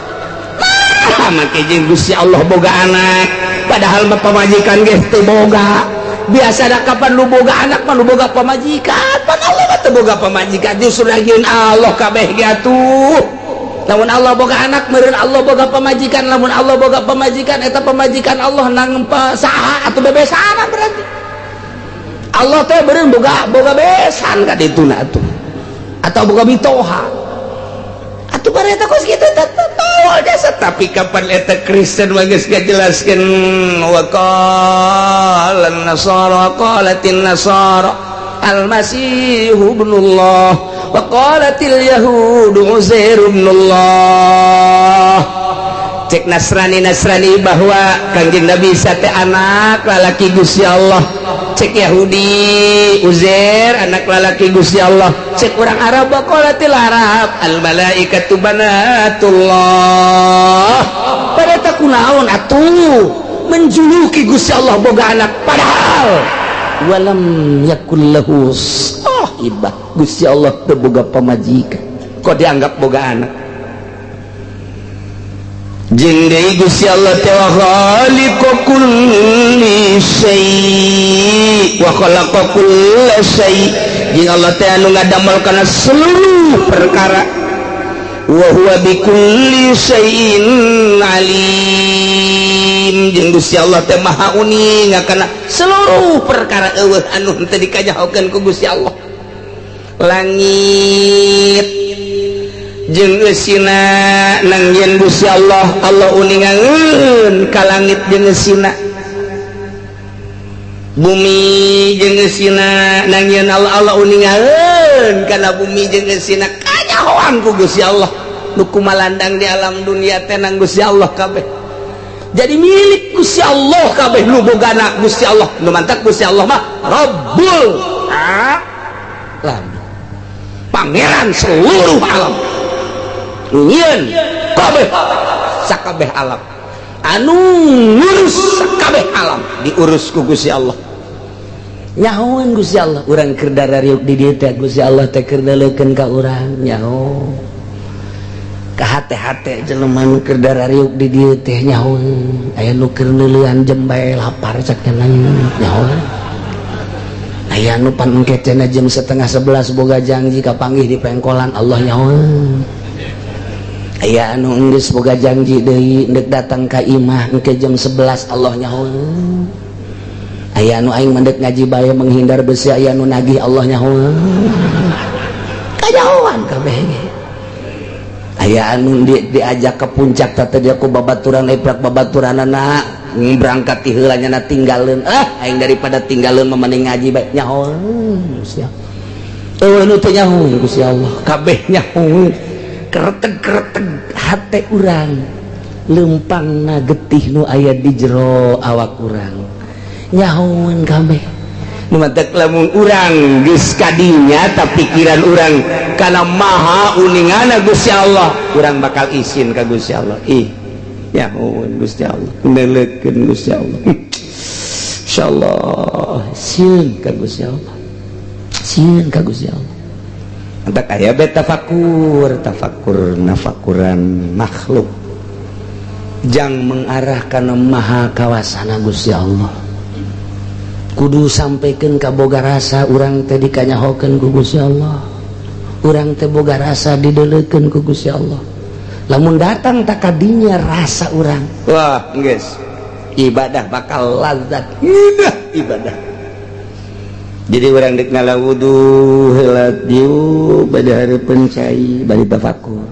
Nah, make jeung Gusti Allah boga anak, padahal mah pamajikan ge teu boga. Biasa da kapan lu boga anak mah lu boga pamajikan, pan Allah mah teu boga pamajikan, justru lagi Allah kabeh ge atuh. Lamun Allah boga anak meureun Allah boga pamajikan, lamun Allah boga pamajikan eta pamajikan Allah nang saha atuh, bebesanan berarti Allah teh meureun boga boga besan ka dituna atuh atau boga mitoha atuh bareta kos kitu tetep jasa. Tapi kapan eta Kristen mah geus ngajelaskeun, wa qala nasara, qalatin nasara al-masih ibnullah wa qalatil yahudu uzair ibnullah. Cek Nasrani Nasrani bahwa Kangjeng Nabi Isa teh anak lalaki Gusti Allah, cek Yahudi Uzair anak lalaki Gusti Allah, cek orang Arab qalatil Arab al malaikatu banatullah. Pada tak kunaon atuh menjuluki Gusti Allah boga anak, padahal walam yakul lahu sahibah, Gusti Allah teu boga pamajikan, kok dianggap boga anak? Jeung deui Gusti Allah teh wa khaliqu kulli syai' wa khalaqa kulla syai', jeung Allah teh anu ngadamel kana seluruh perkara, wa huwa bikulli syai'in alim, jeung Gusti Allah teh maha uning kana seluruh perkara. Eueuh anu henteu dikanyahokeun ku Gusti Allah. Langit jeung eusina nang yen Gusti Allah, Allah uningangeun ka langit jeung eusina. Bumi jeung eusina nang yen Allah, Allah uningangeun kana bumi jeung eusina, kanyahoan ku Gusti Allah. Nu kumalandang di alam dunia teh nang Gusti Allah kabeh, jadi milik Gusti Allah kabeh, nu bogana Gusti Allah. Nu mantak Gusti Allah mah Rabbul alam, pangeran seluruh alam, nyieun kabeh sakabeh alam, anu ngurus sakabeh alam diurus ku Gusti Allah. Nyahoan Gusti Allah urang keur darariuk di dieu teh, Gusti Allah teh keur neuleukeun ka urang, nyaho ka hate-hate jelema nu keur darariuk di dieu teh, nyaho aya nu keur neuleuan jembe lapar cak nyaho, aya nu pan engke cenah jam 10.30 boga janji kapanggih di pengkolan, Allah nyaho. Aya anu enggeus boga janji deui ndek datang ka imah engke jam 11, Allah nyaho. Aya anu aing mendek ngaji bae menghindar besi aya nu nagih, Allah nyaho. Kanyahoan kabeh.
Aya anu diajak ke puncak teh dia ku babaturan eprak babaturanana berangkat ti heula nya tinggalin. Ah, aing daripada tinggalin mah mending ngaji bae nyaho. Gusti Allah. Nu teu nyaho Gusti Allah, kabeh nyaho. Kereteg-kereteg hate urang, lempangna getih nu aya di jero awak urang. Nyahoan kabeh.
Nu matak lamun urang geus kadinya ta pikiran urang kana maha uningana Gusti Allah, urang bakal isin ka Gusti Allah. Ih, nyahoan Gusti Allah, nelekeun Gusti Allah.
Insyaallah sieun ka Gusti Allah. Sieun ka Gusti Allah.
Antak aya be tafakur, tafakur nafakuran makhluk
jang mengarah kana maha kawasana Gusti Allah. Kudu sampaikan ka boga rasa urang teh dikanyahokeun ku Gusti Allah. Urang teh boga rasa dideleukeun ku Gusti Allah. Lamun datang tak kadinya rasa urang,
wah geus ibadah bakal lazat. Ibadah ibadah. Jadi urang dek ngala wudu heula dieu bade hareupeun cai bari tafakur.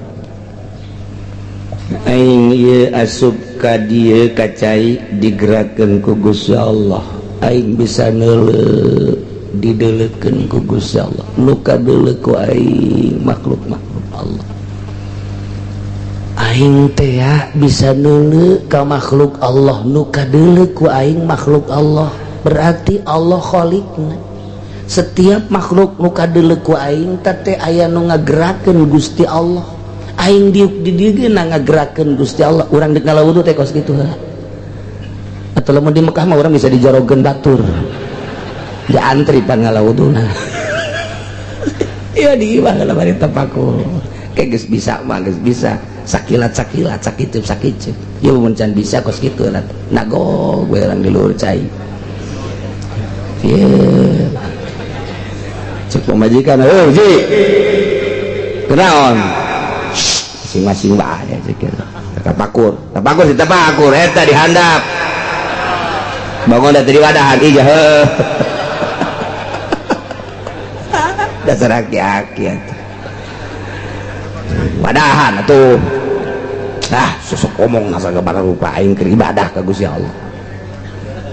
Aing ieu asup ka dieu ka cai digerakkeun ku Gusti Allah.
Aing bisa neuleuh dideleukeun ku Gusti Allah. Nu kadeuleuh ku aing makhluk-makhluk Allah. Aing teh bisa neuleuh ka makhluk Allah, nu kadeuleuh ku aing makhluk Allah. Berarti Allah khaliqna. Setiap makhluk nu kadeuleuh ku aing teh aya nu ngagerakeun Gusti Allah. Aing diuk di dieu ge ngagerakeun Gusti Allah. Urang deuk ngala wudu teh kos kitu heula. Atau lamun di Mekah mah urang bisa dijorogeun batur. Diantri pan ngala wuduna. Iya di imah heula bari tapakur. Kayak geus bisa mah geus bisa. Sakilat-sakilat, sakicup-sakicup. Ya mun can bisa kos kitu lah. Nagog we urang di luhur cai. Ieu.
Cek pamajikan, "Heuh, Ji. Kunaon?" Masing-masing bae cek kitu. Tapakur, tapakur si tapakur eta dihandap. Bangun da teu diwadahan ijah heuh. Dasar aki-aki atuh. Wadahan atuh. Ah, sosok omong nasa sagala rupa aing keur ibadah ka Gusti Allah.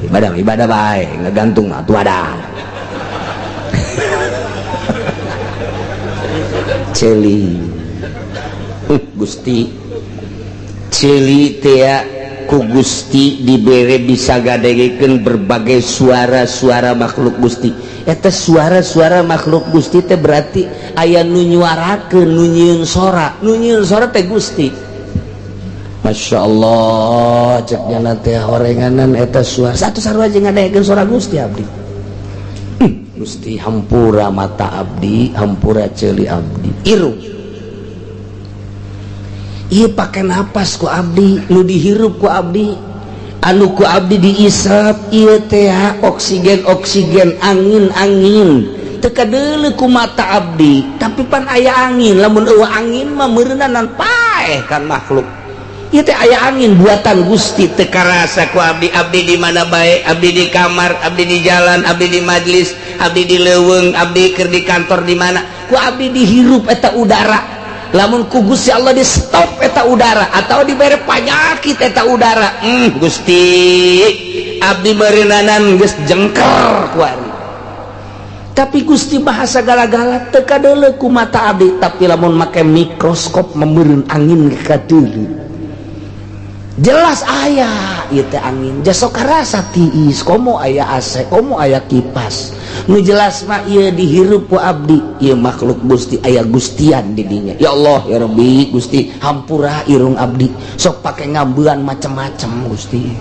Ibadah ibadah bae, ngagantung mah atuh wadah. Celi. Gusti Celi teh ku Gusti dibere bisa gadegekeun berbagai suara-suara makhluk Gusti. Eta suara-suara makhluk Gusti teh berarti aya nu nyuarakeun, nu nyieun sora, nu nyieun sora teh Gusti.
Masya Allah, cek nyana teh horenganan eta suara. Satu sarua jeung ngadegekeun suara Gusti abdi. Gusti hampura mata abdi, hampura ceuli abdi. Irung. Ieu pake napas ku abdi, nu dihirup ku abdi, anu ku abdi diisap ieu teh oksigen-oksigen, angin-angin. Teu kadeuleu ku mata abdi, tapi pan aya angin, lamun eueuh angin mah meureunanan paeh kan makhluk. Ieu teh aya angin buatan Gusti
teu karasa ku abdi, abdi di mana bae, abdi di kamar, abdi di jalan, abdi di majlis, abdi di leuweung, abdi keur di kantor di mana,
ku abdi dihirup eta udara. Lamun ku Gusti Allah di stop eta udara atau dibere panyakit eta udara.
Gusti abdi meureunnanan geus jengker
kuari. Tapi Gusti maha sagala-gala teu kadeuleu ku mata abdi, tapi lamun make mikroskop meureun angin kadeuleu. Jelas aya ieu teh angin, jasok karasa tiis, komo aya AC, komo aya kipas. Nu jelas mah ieu dihirup ku abdi, ieu makhluk Gusti aya gustian di dinya. Ya Allah ya Rabbi Gusti hampura irung abdi, sok pake ngambean macem-macem Gusti.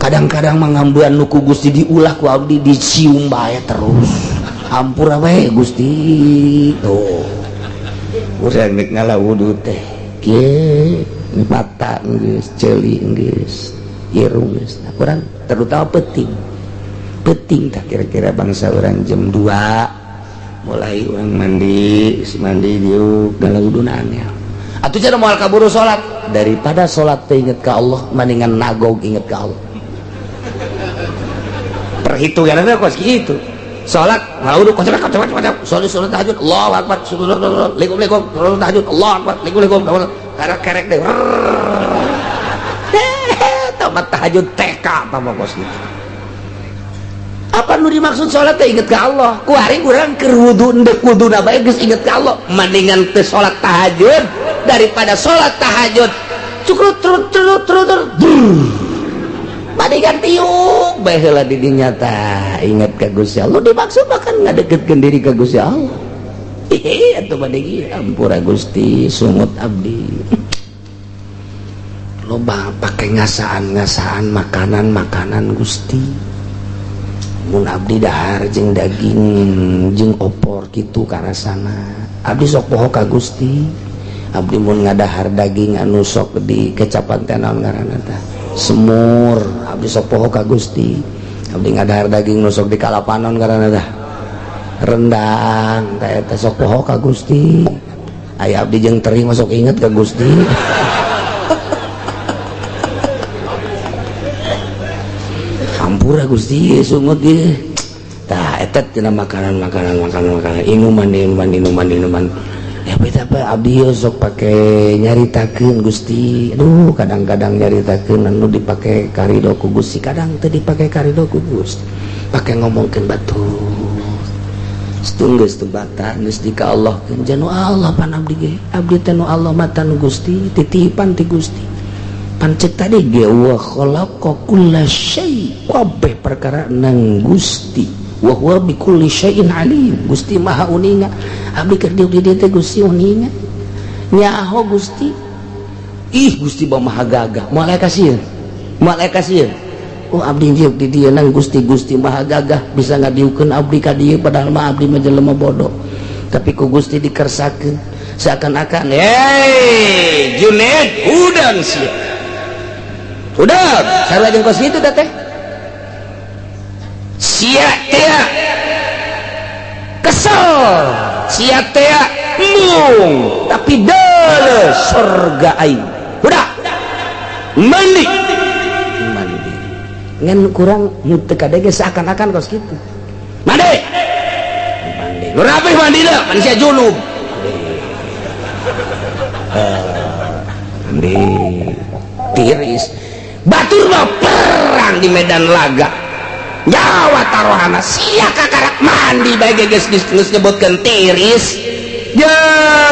Kadang-kadang mah ngambean nu ku Gusti diulah ku abdi dicium bae terus. Hampura we Gusti. Tuh.
Urang rek ngala wudu teh
kieu mata geus, ceuli geus, irung geus. Nah, kurang terutama penting. Penting tak
kira-kira bangsa orang jam 2 mulai orang mandi, mandi diuk
ngala wuduna angel. Atuh cenah moal kaburu salat, daripada salat teh inget ka Allah mendingan nagog inget ka Allah.
Perhitunganna kos kitu.
Salat ngawudu kocok kocok kocok. Salat salat tahajud Allahu akbar. Assalamualaikum salat tahajud Allahu akbar. Assalamualaikum kerek-kerek deh. Tamat tahajud TK tambah kos gitu. Apa nu dimaksud salat teh inget ka Allah. Kuari urang keur wudu endek wuduna bae geus inget ka Allah. Mendingan teu salat tahajud daripada salat tahajud cukrut trut trut trut trut. Mendingan tiuk bae heula di dinya tah inget ka Gusti Allah. Dimaksud mah kan ngadeketkeun diri ka Gusti Allah. Hehe atuh bade ampura Gusti sungut abdi. Loba pake ngasaan-ngasaan makanan-makanan Gusti. Mun abdi dahar jeung daging jeung opor kitu karasana. Abdi sok poho ka Gusti. Abdi mun ngadahar daging anu sok di kecapan teh naon ngaranna tah? Semur. Abdi sok poho ka Gusti. Abdi ngadahar daging nu sok di kalapanon ngaranna tah? Rendang teh eta sok poho ka Gusti. Aya abdi jeung teri mah sok inget ka Gusti. Ampura Gusti sungut ieu. Tah eta tina makanan-makanan makanan-makanan inuman inuman inuman inuman. Ya beta apa abdi sok pake nyaritakeun Gusti. Aduh kadang-kadang nyaritakeun anu dipake karido ku Gusti, kadang teu dipake karido ku Gusti. Pake ngomongkeun batur. Geus teu bata geus di ka Allah keun janu Allah pan abdi ge. Abdi teh nu Allah mata nu Gusti, titipan ti Gusti. Pancet tadi ge wa khalaqa kulla syai, kabeh perkara nang Gusti. Wa huwa bi kulli syai'in alim. Gusti Maha uninga. Abdi keur diuk di dieu teh Gusti uninga. Nyaho Gusti. Ih Gusti Maha gagah. Moal aya kasieun. Moal aya kasieun. Oh abdi diuk di dieu nang Gusti, Gusti Maha gagah bisa ngadiukeun abdi ka dieu padahal mah abdi mah jelema bodoh. Tapi ku Gusti dikersakeun seakan-akan, "Hei, Junaid, udang sia." Udah, sarua jeung kos kitu teh. Sia teh kesel, sia teh embung, tapi deuleu surga aing. Udah. Mandi. Mandi. Ngan kurang nu teu kadege seakan-akan kos kitu. Mandi. Mandi. Nu rapih mandi da, pan sia junub. Mandi. Tiris. Batur mah perang di medan laga. Nyawa taruhana sia kakarak mandi bae geus geus nyebutkeun tiris. Ya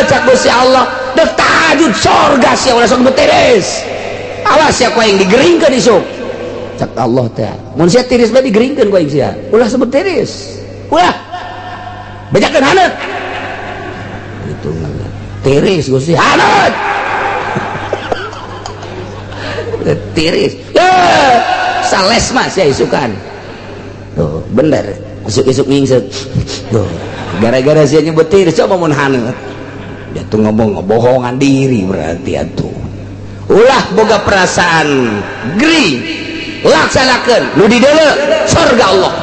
cak Gusti Allah, dek tahajud sorga sia ulah sok tiris. Awas sia ku aing digeringkeun isuk. Cak Allah teh. Mun sia tiris bae digeringkeun ku aing sia. Ulah sebut tiris. Ulah. Bejakeun haneut. Itu tiris Gusti haneut. Tiris. Ya, sales mas ya isukan. Tuh, bener. Isuk-isuk ngingsek. Tuh, gara-gara sia nyebut tiris coba mun haneut. Dia tuh ngomong ngebohongan diri berarti atuh. Ulah boga perasaan geri. Laksanakeun nu di deuleu surga Allah.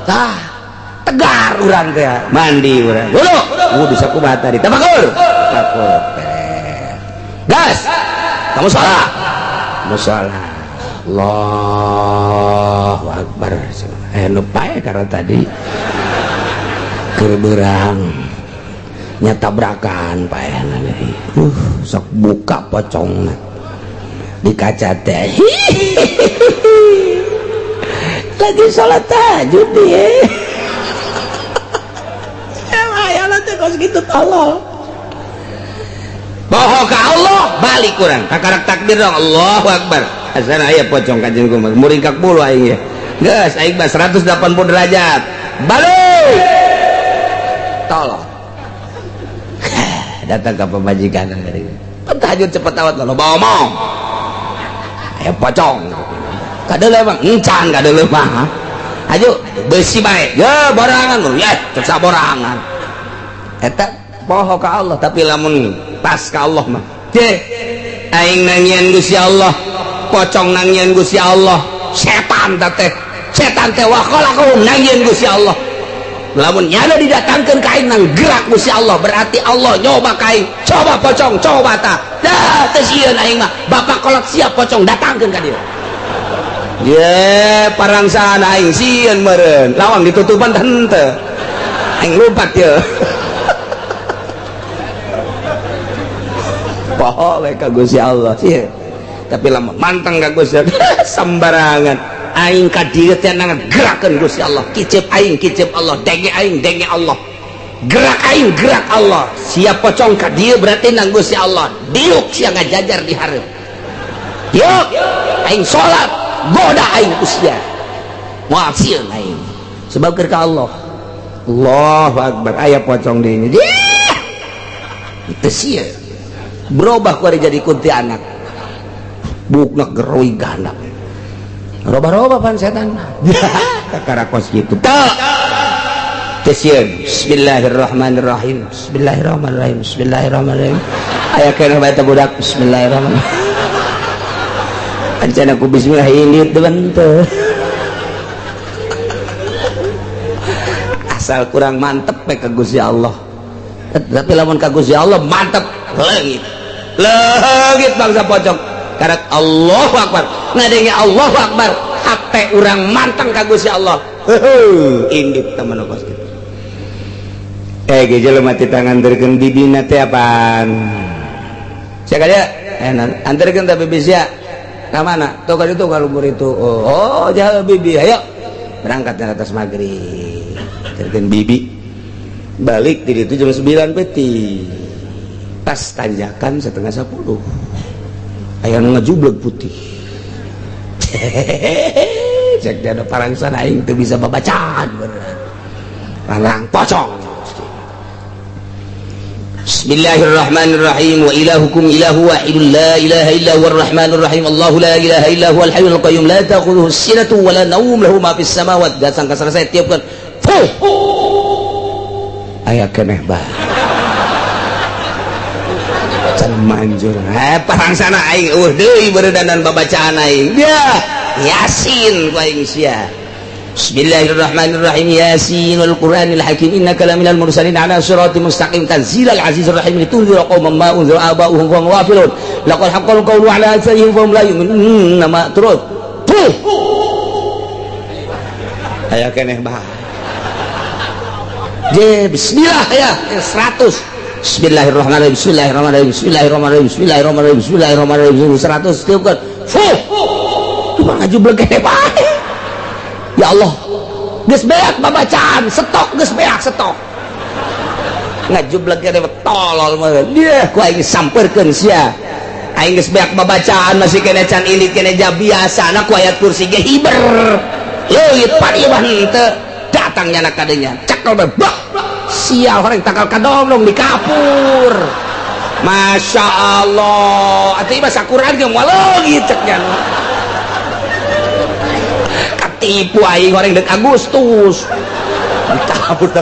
Tah, tegar urang teh mandi urang. Wudu, wudu sakumaha tadi? Tafakur. Tafakur. Gas. Kamu salat. Musola. Allahu akbar. Nu pae karena tadi keur beurang nya tabrakan paehna deui. Sok buka pocongna di kaca teh. Lagi salat tahajud dia. Emang aya teh kos kitu tolol. Bohong ka Allah balik kurang kakarak takbir dong Allahu akbar. Asana aya pocong ka jeung kumaha muringkak bulu aing ya. Geus aing mah 180 derajat. Balik. Tolong. Datang ka pamajikan dari. Tahajud cepet awat lo bawa omong. Aya pocong. Kadeuleu emang encan kadeuleu mah. Aju besi bae. Ya borangan lu ya cek saborangan. Eta poho ka Allah tapi lamun pas ka Allah mah. Cek aing nangian Gusti Allah, pocong nangian Gusti Allah, setan teh setan teh wa khalaqahum nangian Gusti Allah. Lamun nyana didatangkeun ka aing nang gerak Gusti Allah, berarti Allah nyoba ka aing, coba pocong, coba ta. Dah teu sieun aing mah, bapak kolot siap pocong datangkeun ka dieu.
Ye parangsaan aing sieun meureun. Lawang ditutupan henteu. Aing lompat ye. Poho we ka Gusti Allah sieun. Tapi lamun manteng ka Gusti Allah sembarangan. Aing ka dieu teh ngagerakeun Gusti Allah. Kicep aing kicep Allah, denge aing denge Allah. Gerak aing gerak Allah. Siap pocong ka dieu berarti nang Gusti Allah. Diuk sia ngajajar di hareup. Diuk aing salat goda aing usia moal sieun aing sebab keur ka Allah. Allahu akbar aya pocong di ini teu sieun berubah ku ari jadi kuntilanak bukna geroi gandap roba-roba pan setan kakara kos kitu teu sieun. Bismillahirrahmanirrahim, bismillahirrahmanirrahim, bismillahirrahmanirrahim. Aya keneh bae teh budak bismillahirrahmanirrahim. Ancana ku bismillah ini teu asal kurang mantep we ka Gusti Allah. Tapi lamun ka Gusti Allah mantep leungit. Leungit bangsa pocong. Karak Allahu akbar. Ngadenge Allahu akbar, hate urang manteng ka Gusti Allah. Heuh, indit teman kos kitu. Ge jelema ti tanganterkeun bibina teh apaan? Sia ka dieu? Anterkeun ta bibi sia. Ka mana? Tuh ka ditu ka luhur itu. Oh, jauh bibi. Ayo. Berangkat ke atas maghrib. Terkeun bibi. Balik di ditu jam 9 peti. Pas tanjakan 9:30. Aya nu ngajubleg putih. Cek dia ada parangsan aing teu bisa babacaan beneran. Parang pocong. Bismillahirrahmanirrahim. Wa ilahukum ilahu wahidun la ilaha illa huwar rahmanir rahim. Allahu la ilaha illa huwal hayyul qayyum la ta'khudhuhu sinatun wa la nawm lahu ma fis samawati. Datang ka selesai tiupkeun. Fuh. Aya keneh bae. Can manjur. Parangsana aing eueuh deui beuredanan babacaan aing. Dia Yasin ku aing sia. Bismillahirrahmanirrahim. Yasin wal Qur'anil Hakim innaka laminal mursalin ala siratim mustaqim tanzilal azizir rahim litunzira qauman ma unzira aba'uhum fa hum ghafilun laqad haqqal qawlu ala aktsarihim fa hum la yu'minun. Nama terus. Puh. Aya keneh bah. Je bismillah ya 100. Bismillahirrahmanirrahim. Bismillahirrahmanirrahim. Bismillahirrahmanirrahim. Bismillahirrahmanirrahim. Bismillahirrahmanirrahim. 100 tiupkeun. Fuh. Cuma ngajubleg keneh bae. Ya Allah, geus beak babacaan, stok geus beak stok. Ngajubleg keneh tolol mah. Dia ku aing sampeurkeun sia. Aing geus beak babacaan masih keneh can indit keneh ja biasana ku ayat kursi ge hiber. Leuit pariwah henteu datang nyana kadenya. Cekel bae bak. Sial horeng tangkal kadomdong di kapur. Masya Allah, atuh ieu mah sakuran ge moal leungit cek nya. Tipu aing goreng dek Agustus dicabut.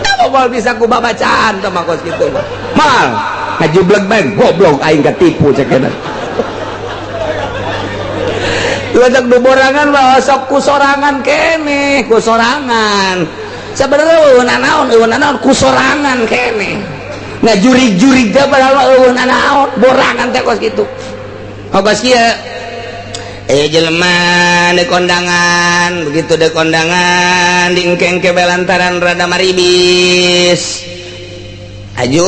Kamu mal bisa ku babacaan teh mah kos kitu mal ngajubleg bae goblok aing ketipu cek eta. Ledak du borangan mah sok ku sorangan keneh ku sorangan sabenerna eueuh nanaon eueuh nanaon ku sorangan keneh ngajurig-jurig teh padahal mah eueuh nanaon borangan teh kos kitu. Kos kieu jelema di kondangan begitu di kondangan diengke-engke belantaran rada maribis aju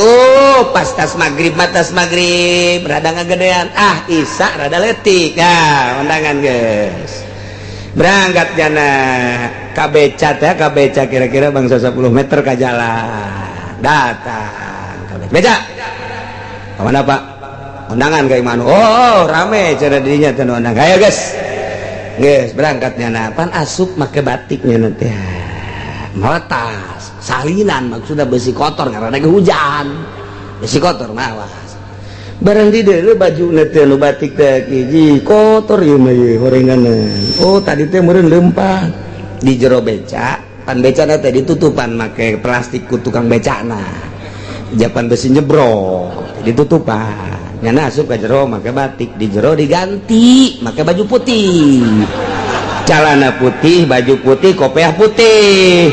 pas tas maghrib tas maghrib rada ngagedean ah isa rada letik nah kondangan guys berangkat jana kabeca teh kabeca kira-kira bangsa 10 meter ka jalan datang kabeca kemana Pak undangan kayak mana? Oh, rame cara dirinya teh undang. Ayo guys. Guys, berangkatnya nah pan asup make batiknya nanti. Meletas, salinan maksudnya besi kotor karena ada hujan. Besi kotor mawas. Barang di deuleu baju teh nu batik teh hiji kotor ieu mah ieu horenganan. Oh, tadi teh meureun leumpang di jero beca, pan becana teh ditutupan make plastik ku tukang becana. Japan besi nyebrok ditutupan. Nyana asup ke jero make batik, di jero diganti make baju putih, celana putih, baju putih, kopiah putih.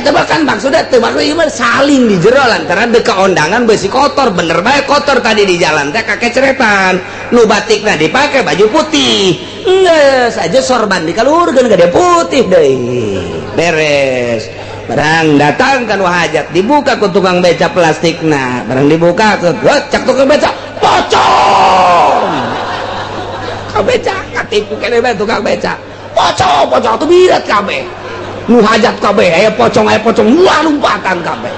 Eta bahkan maksudnya teu maksud ieu mah saling di jero lantaran deka ondangan besi kotor. Bener bae kotor tadi di jalan teh kakeceretan. Nu batikna dipake baju putih. Geus aja sorban dikaluhurkeun gede putih deui. Beres. Barang datang kan hajat dibuka ku tukang beca plastikna. Barang dibuka ke cak tukang beca pocong. Tukang beca katipu kene bae tukang beca. Pocong, pocong tuh birat kabeh. Nu hajat kabeh aya pocong, aya pocong, wah lompatan kabeh.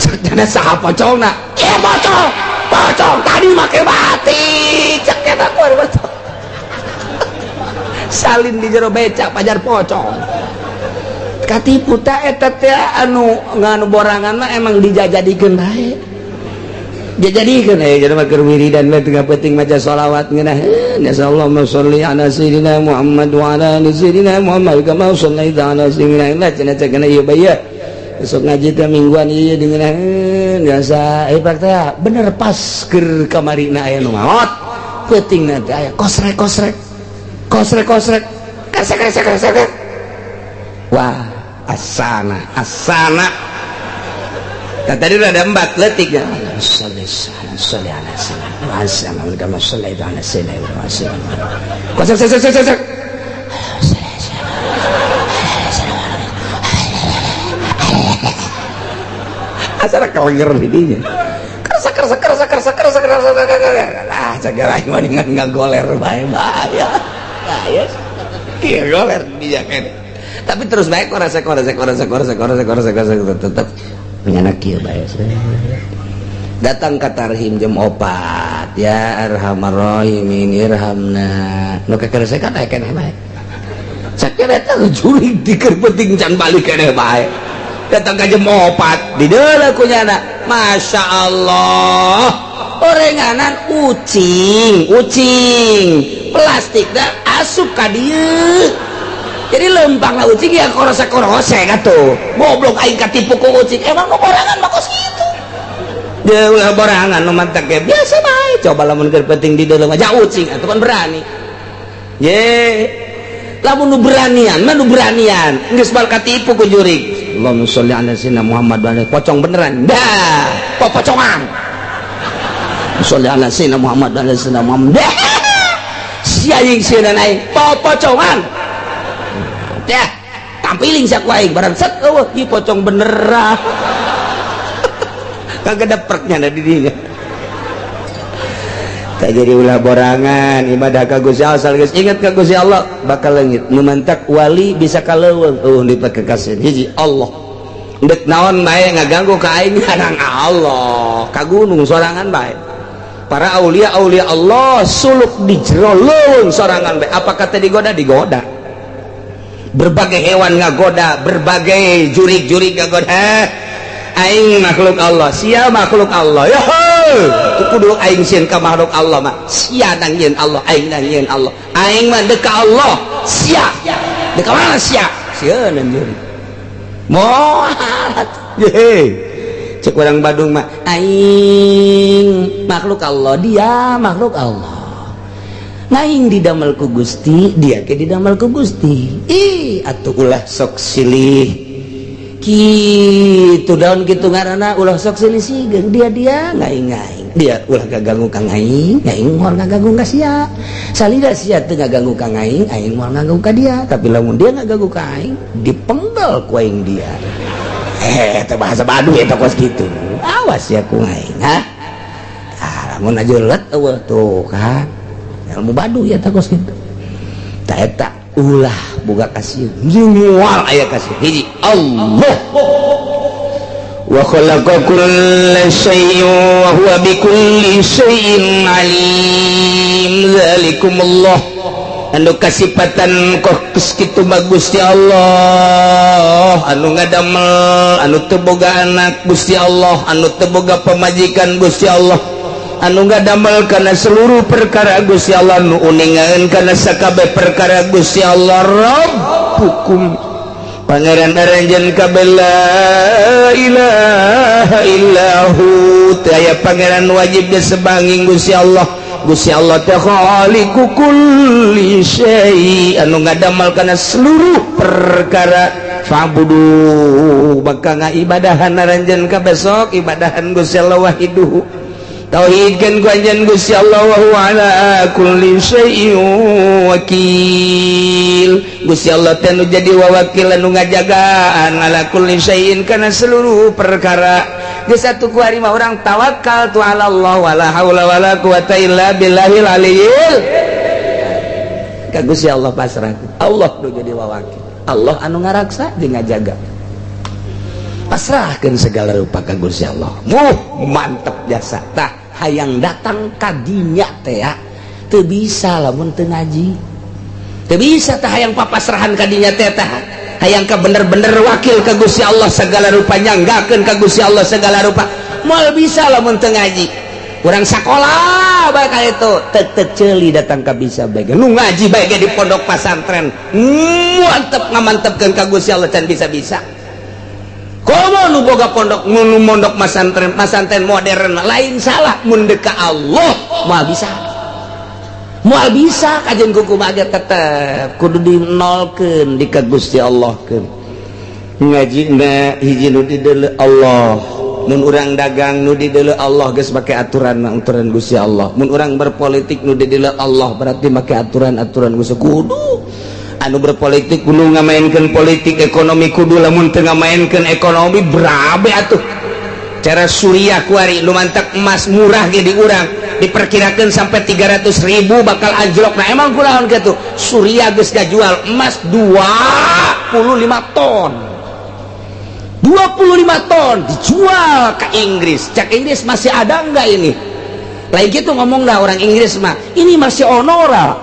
Cek saha pocongna? Ieu pocong. Pocong tadi make batik. Cek eta ku pocong. Salin di jero beca pajar pocong. Katipu ta eta teh anu nganu borangan mah emang dijajadikeun bae. Dijadikeun jadi mah keur wiridan we tengah peuting maca sholawat ngeunah. Nasallahu sholli ala sayyidina Muhammad wa ala ali sayyidina Muhammad kama shallaita ala sayyidina Muhammad. Cenah cenah ieu bae. Besok ngaji teh mingguan ieu dengan biasa pak teh bener pas keur kamarina aya nu maot. Peutingna teh aya kosrek kosrek. Kosrek kosrek. Kresek kresek kresek. Wah, asana asana. Nah, tadi udah ada empat letik ya. Sholli sholli ala sayyidina kama shallaita ala sayyidina Muhammad. Kosrek kosrek kosrek kosrek. Asana kelenger di dinya. Kerasa kerasa kerasa kerasa kerasa kerasa kerasa. Ah, cagara aing mah dengan ngagoler bae bahaya. Bahaya. Kieu goler di dinya kan. Tapi terus baik korasa korasa korasa korasa korasa korasa korasa tetap menyanak kieu bae. Datang ka tarhim jam 4 ya arhamar rahimin irhamna. Nu kekeresekan aya keneh bae. Sakira eta jurig dikeun penting can balik keneh bae. Datang ka jam 4 di deuleu ku nyana. Masya Allah. Orenganan ucing, ucing. Plastik dah asup ka dieu. Jadi lempang lah ucing ya korose-korose atuh. Goblok aing katipu ku ucing. Emang nu borangan mah kos kitu. Dia ulah borangan nu mantak ge biasa bae. Coba lamun keur penting di dalam aja ucing atuh kan berani. Ye. Lamun nu beranian mah nu beranian. Geus bal katipu ku jurig. Allahumma sholli ala sayyidina Muhammad wa ala pocong beneran. Dah, popocongan. Sholli ala sayyidina Muhammad wa ala sayyidina Muhammad. Dah. Si aing sieun aing popocongan. Dah, tampiling sia ku aing barang set eueuh ieu pocong beneran. Kagak dapreknya da di dinya. Tak jadi ulah borangan ibadah ka Gusti Allah asal geus ingat ka Gusti Allah bakal leungit. Nu mantak wali bisa kaleuweung eueuh dipake kasih hiji Allah. Deuk naon bae ngaganggu ka aing hanang Allah, ka gunung sorangan bae. Para aulia aulia Allah suluk di jero leuweung sorangan bae. Apa kata digoda? Digoda. Berbagai hewan ngagoda, berbagai jurig-jurig ngagoda. Aing makhluk Allah, sia makhluk Allah. Yo, kudu aing sieun ka makhluk Allah mah. Sia nang yeun Allah, aing nang yeun Allah. Aing mah deuk ka Allah, sia. Deuk ka mana sia? Sieun jurig. Moal. Ye. Cek urang Badung mah, aing makhluk Allah, dia makhluk Allah. Ngaing didamel ku Gusti, dia ke didamel ku Gusti. Ih, atuh ulah sok silih. Kitu daun kitu ngaranna ulah sok silih sigeung dia dia ngaing-ngaing. Dia ulah gaganggu ka ngaing, ngaing moal ngaganggu ka sia. Salida sia teu ngaganggu ka ngaing, aing moal ngaganggu ka dia. Tapi lamun dia ngaganggu ka aing, dipenggal ku aing dia. Teh bahasa Baduy eta kos kitu. Awas ya ku ngaing, ha? Ah, lamun aja let eueuh tuh kan. Ilmu Baduy ya kos kitu. Ta eta ulah boga kasih moal aya kasih hiji Allah. Wa khalaqa kulla syai'in wa huwa bikulli syai'in alim. Zalikumullah. Anu kasipatan kos kitu mah Gusti Allah, anu ngadamel, anu teu boga anak Gusti Allah, anu teu boga pamajikan Gusti Allah, anu ngadamel kana seluruh perkara Gusti Allah, nu uningaeun kana sakabeh perkara Gusti Allah. Rabbukum pangeran aranjeun kabeh la ilaha illahu. Teu aya pangeran wajib disebanging Gusti Allah. Gusti Allah teh khaliqu kulli syai, anu ngadamel kana seluruh perkara.
Fa'budu maka ngaibadahan aranjeun ka besok ibadahan Gusti Allah wahiduhu tauhidkeun ku anjeun Gusti Allah wa huwa ala kulli syai'in wakil. Gusti Allah teh nu jadi wawakil anu ngajagaan ala kulli syai'in kana seluruh perkara. Geus satu ku hari mah urang tawakal tu ala Allah wala haula wala quwata illa billahil aliyil. Ka Gusti Allah pasrah. Allah nu jadi wawakil. Allah anu ngaraksa jeung ngajaga. Pasrahkeun segala rupa ka Gusti Allah. Muh mantep jasa. Tah hayang datang ka dinya teh ya teu bisa lamun teu ngaji. Teu bisa tah hayang papasrahan ka dinya teh tah. Hayang ka bener-bener wakil ka Gusti Allah segala rupa, nyanggakeun ka Gusti Allah segala rupa. Moal bisa lamun teu ngaji. Urang sakola bae ka itu teu ceuli datang ka bisa bae. Nu ngaji bae ge di pondok pasantren. Mantep ngamantepkeun ka Gusti Allah can bisa-bisa. Komo nu boga pondok nu mondok masantren, masantren modern lain salah mun deuk ka Allah moal bisa. Moal bisa kajeun kumaha ge tetep kudu dinolkeun di ka Gusti Allah keun. Ngajina hiji nu dideuleu Allah. Mun urang dagang nu dideuleu Allah geus make aturan aturan Gusti Allah. Mun urang berpolitik nu dideuleu Allah berarti make aturan-aturan Gusti kudu. Anu berpolitik kudu ngamainkeun politik ekonomi kudu lamun teu ngamainkeun ekonomi berabe atuh. Cara Suriah kuari nu mantak emas murah ge di urang diperkirakan sampai 300.000 bakal anjlok. Nah emang kunaon kitu? Suriah geus ngajual emas 25 ton. 25 ton dijual ke Inggris. Cak Inggris masih ada enggak ini? Lain gitu ngomong dah orang Inggris mah. Ini masih onora.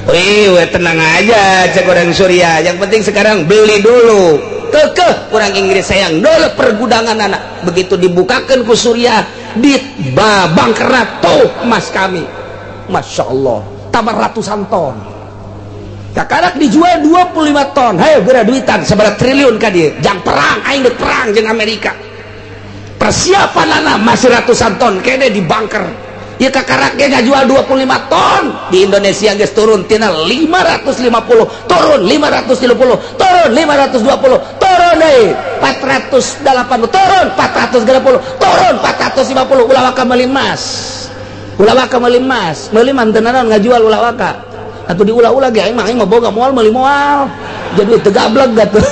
Wih, tenang aja cek orang Suriah. Yang penting sekarang beli dulu. Kekeh orang Inggris sayang dulu pergudangan anak. Begitu dibukakan ku Suriah di bangkerat tuh emas kami. Masya Allah, tambah ratusan ton. Kakarak dijual 25 ton. Hayo geura duitan sabaraha triliun ka dieu. Jang perang aing deuk perang jeung Amerika. Persiapan anak masih ratusan ton kene di bunker. Ya kakarak ge ngajual 25 ton. Di Indonesia geus turun tina 550, turun 530, turun 520, turun deui 480, turun 430, turun 450. Ulah waka meuli emas. Ulah waka meuli emas. Meuli mah teu naon ngajual ulah waka. Atuh diulah-ulah ge aing mah boga moal meuli moal. Jadi teu gableg atuh.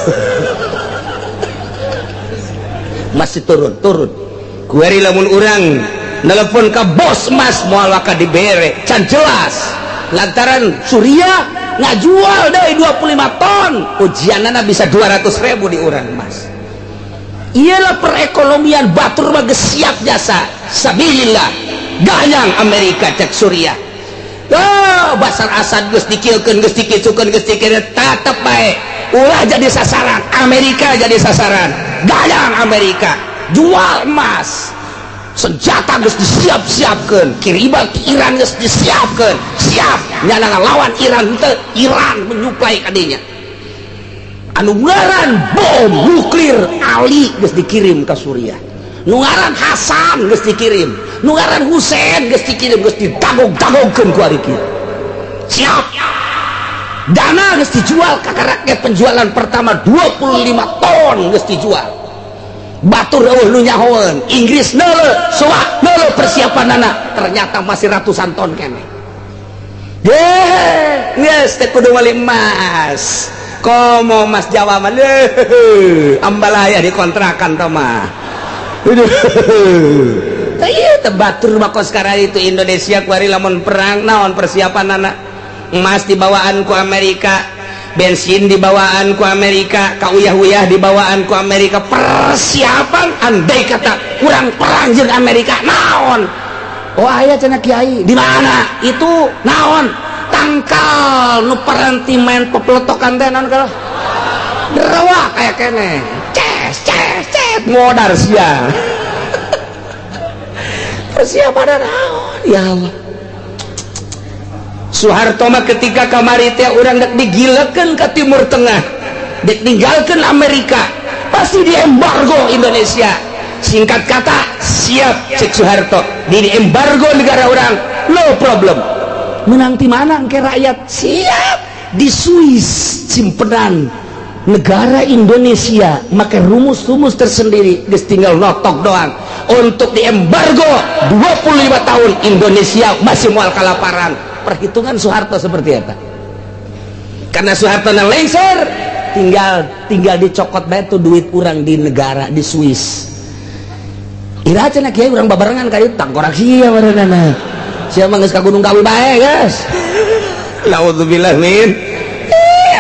Masih turun, turun. Kuari lamun urang telepon ke bos emas moal waka dibere, can jelas. Lantaran Suriah ngajual deui 25 ton, ujianana bisa 200.000 di urang emas. Iyalah perekonomian batur mah geus siap jasa. Sabilillah. Gayang Amerika cek Suriah. Oh, Basar Asad geus dikilkeun, geus dikicukeun, geus dikireukeun, tetep bae. Ulah jadi sasaran, Amerika jadi sasaran. Gayang Amerika, jual emas. Senjata geus disiap-siapkeun, kiriman ke Iran geus disiapkeun. Siap nyana ngalawan Iran teu, Iran menyuplai ka dinya. Anu ngaran bom nuklir Ali geus dikirim ka Suriah. Nu ngaran Hasan geus dikirim, nu ngaran Husein geus dikirim, geus didagog-dagogkeun ku ari kieu. Siap. Dana geus dijual ka rakyat, penjualan pertama 25 ton geus dijual. Batur eueuh nu nyahoeun, Inggris neuleuh, soak neuleuh persiapanana, ternyata masih ratusan ton keneh. Ye, geus teh kudu meuli emas. Komo emas Jawa mah leuh, ambalaya dikontrakan tah mah. Iya batur mah kos sekarang itu Indonesia kuari lamun perang naon persiapan anak emas dibawaan ku Amerika, bensin dibawaan ku Amerika, kauyah-uyah dibawaan ku Amerika, persiapan andai kata kurang perang jeung Amerika naon. Oh aya cenah kiai di mana itu naon tangkal nu paranti main pepeletokan teh naon kalau derewa kayak kene ces ces ces modar sia. Persiapan naon ya Allah. Soeharto mah ketika kamari teh urang dek digilekeun ke Timur Tengah, dek ninggalkeun Amerika, pasti diembargo Indonesia. Singkat kata, siap cek Soeharto, di embargo negara orang, no problem. Menang di mana ke rakyat? Siap.
Di Swiss simpenan negara Indonesia make rumus-rumus tersendiri, geus tinggal notok doang untuk diembargo 25 tahun Indonesia masih moal kalaparan. Perhitungan Soeharto seperti apa? Karena Soeharto lengser, tinggal tinggal dicokot bae tuh duit urang di negara di Swiss. Ira cenah kiai urang babarengan ka dieu, tangkorak sia barenana. Sia mah geus ka Gunung Kawi bae, guys.
Naudzubillah min.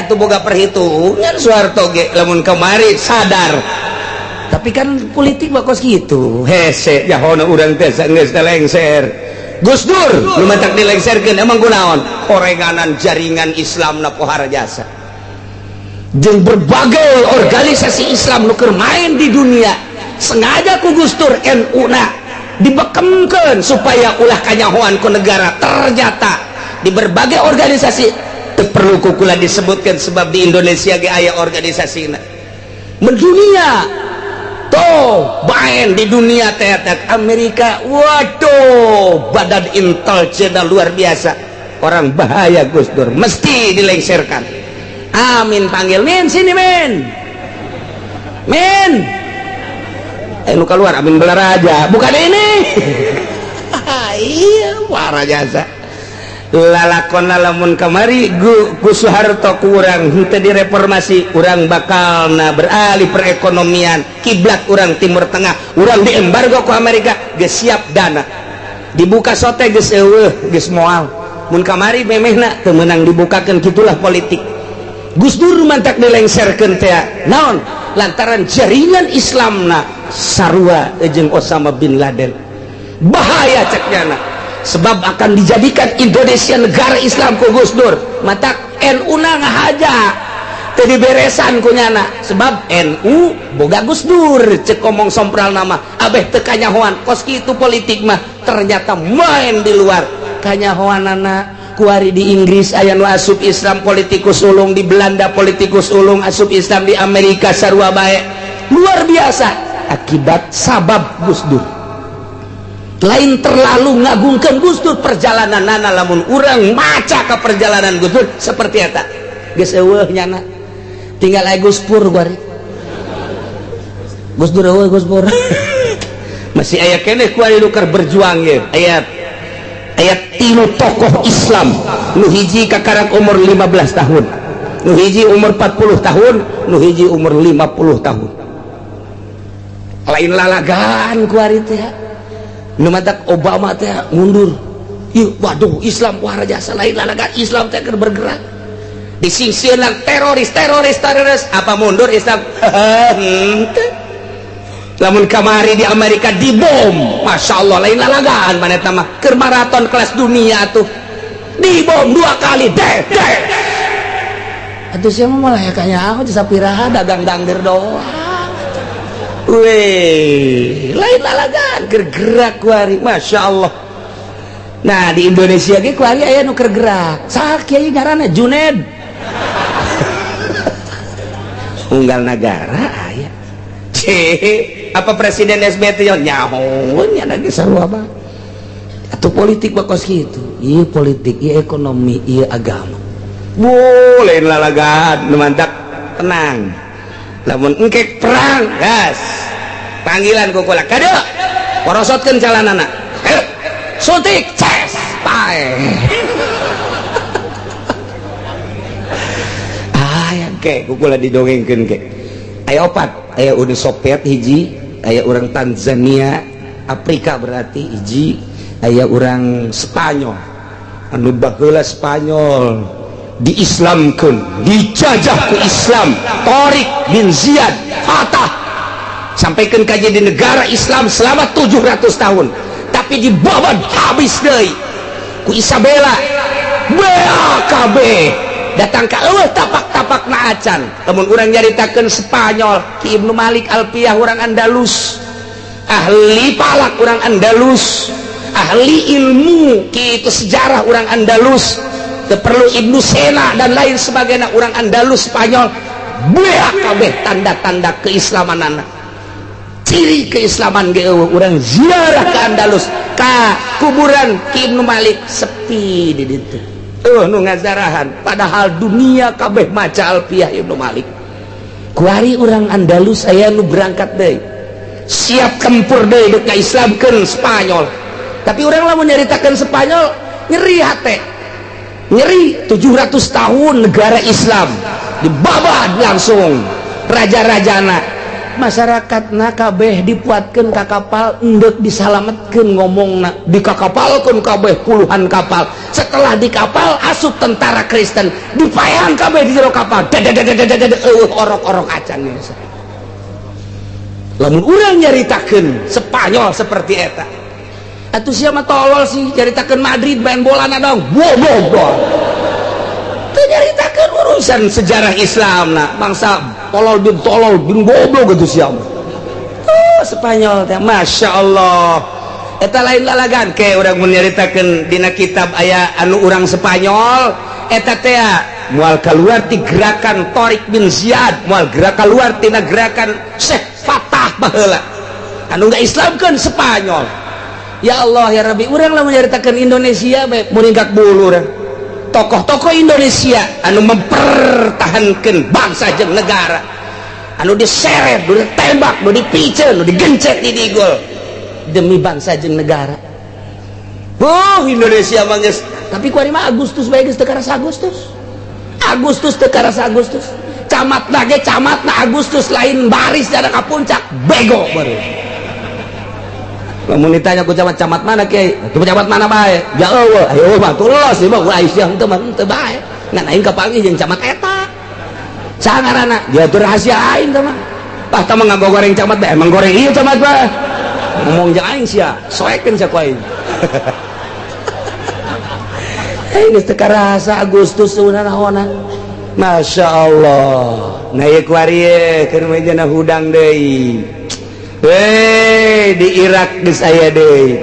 Atuh boga perhitungan Soeharto ge lamun kamari sadar.
Tapi kan politik mah kos kitu.
Hese jahona urang teh geus lengser. Gus Dur nu matak dilengserkeun emang kunaon? Horenganan jaringan Islam na pohara jasa.
Jeung berbagai organisasi Islam nu keur main di dunia sengaja ku Gus Dur NU na dibekemkeun supaya ulah kanyahoan ku negara.
Ternyata di berbagai organisasi teu perlu kukula disebutkan sebab di Indonesia ge aya organisasina
mendunia tuh main di dunia teh Amerika, waduh, badan intelijen luar biasa,
orang bahaya Gus Dur mesti dilengserkan.
Amin panggil, "Min, sini, Min, Min."
Lu keluar Amin Balaraja
bukan ini.
Iya, warah jasa lalakon. Lamun kamari ku Soeharto kurang henteu direformasi, urang bakal na beralih perekonomian, kiblat urang Timur Tengah, urang diembargo ku Amerika, geus siap dana dibuka sote geus eueuh, geus moal. Mun kamari memehna teu meunang dibukakeun. Kitulah politik.
Gus Dur mantak dilengserkeun teh naon? Lantaran jaringan Islamna sarua jeung Osama bin Laden, bahaya cek nyana, sebab akan dijadikan Indonesia negara Islam ku Gus Dur. Matak NU na ngahaja teu diberesan ku nyana, sebab NU boga Gus Dur cek omong sompral nama abeh teu kanyahoan. Kos kitu politik mah. Ternyata main di luar kanyahoanana. Kuari di Inggris aya nu asup Islam, politikus ulung, di Belanda politikus ulung asup Islam, di Amerika sarua bae. Luar biasa akibat sabab Gus Dur. Lain terlalu ngagungkan Gus Dur perjalanan nana, lamun urang maca ke perjalanan Gus Dur seperti eta geus eueuh nyana, tinggal aya Gus Pur kuari. Gus Dur eueuh, Gus Pur.
Masih aya keneh kuari nu keur berjuang ye. Aya aya tilu tokoh Islam, nu hiji kakarak umur 15 tahun, nu hiji umur 40 tahun, nu hiji umur 50 tahun.
Lain lalagan kuari teh. Nu matak Obama teh mundur. Ih, waduh, Islam wah jasa. Lain lalagan, Islam teh keur bergerak,
disingsieunan teroris, teroris, teroris, apa mundur Islam? Henteu. Lamun kamari di Amerika dibom, Masya Allah, lain lalagan mana mah, keur maraton kelas dunia tuh dibom dua kali deh deh.
Atuh sia mah malah ya kanya aku sapiraha dagang dangder doang.
Weh, lain lalagan keur gerak kuari, Masya Allah. Nah, di Indonesia ge kuari aya nu keur gerak.
Saha kiai ngaranna? Juned.
Unggal negara aya. Cih, apa Presiden SBY nyaho
nya lagi sarua mah. Atuh politik mah kos kitu. Ieu politik, ieu ekonomi, ieu agama.
Bu, lain lalagan, nu mantak tenang. Lamun engkek perang, gas. Panggilan ku kula, kade. Porosotkeun calanana. Ayo,
suntik, ces, pae.
Ah, ya ke, ku kula didongengkeun ke. Aya opat, aya Uni Soviet hiji, aya urang Tanzania, Afrika berarti hiji, aya urang Spanyol. Anu baheula Spanyol diislamkeun, dijajah ku Islam, Tariq bin Ziyad fatah sampaikan kaji di negara Islam selama 700 tahun, tapi dibabat habis deui ku Isabella. BAKB datang ka eueuh tapak-tapak na acan. Lamun urang nyaritakeun Spanyol, Ki Ibnu Malik Alpiyah urang Andalus, ahli falak urang Andalus, ahli ilmu kitu sejarah urang Andalus, teu perlu Ibnu Sena dan lain sebagainya urang Andalus Spanyol. BAKB tanda-tanda keislamanana, ciri keislaman ge eueuh. Urang ziarah ke Andalus, ka kuburan Ki Ibnu Malik, sepi di ditu. Tuh nu ngazarahan padahal dunia kabeh maca Alfiyah Ibnu Malik. Kuari urang Andalus aya nu berangkat deui. Siap tempur deui dek Islamkeun Spanyol. Tapi urang lamun nyaritakeun Spanyol nyeri hate. Nyeri 700 tahun negara Islam dibabad langsung raja-rajana. Masyarakat na kabeh dipuatkeun ka kapal endek disalametkeun ngomongna dikakapalkeun kabeh puluhan kapal. Setelah di kapal asup tentara Kristen dipaehan kabeh di jero kapal. Eueuh orok-orok acan. Lamun urang nyaritakeun Spanyol seperti eta atuh sia mah tolol sih nyaritakeun Madrid main bola na dong. Boh. Teu nyaritakeun urusan sejarah Islam na bangsa tolol bin goblok gitu sia mah. Tuh Spanyol teh Masya Allah. Eta lain lalagan ke urang mun nyaritakeun dina kitab aya anu urang Spanyol eta teh moal keluar ti gerakan Tariq bin Ziyad, moal gerak keluar tina gerakan Syekh Fatah baheula anu ngaislamkeun Spanyol. Ya Allah ya Rabbi, urang lamun nyaritakeun Indonesia bae muringkak bulu urang. Tokoh-tokoh Indonesia anu mempertahankan bangsa jeung negara anu diseret, nu ditembak, nu dipiceun, nu digencet di digol demi bangsa jeung negara. Oh Indonesia mah geus, tapi kuari mah Agustus bae geus teu karasa Agustus. Agustus teu karasa Agustus. Camatna ge camatna Agustus lain baris dada ka puncak bego baru. Lamun ditanya ku camat, camat mana kiai? Itu camat mana bae? Ya eueuh, ayo mah tulos ieu mah ulah sia henteu mah henteu bae. Ngan aing kapanggih jeung camat eta. Saha ngaranna? Dia tuh rahasia aing teh mah. Tah tah mah ngagoreng camat bae, emang goreng ieu camat bae. Ngomong jeung aing sia, soekeun sia ku aing. Hei geus teu karasa Agustus naonan. Masya Allah. Nah ieu kuari ye keur mah hudang deui. Hei, di Irak geus aya deui.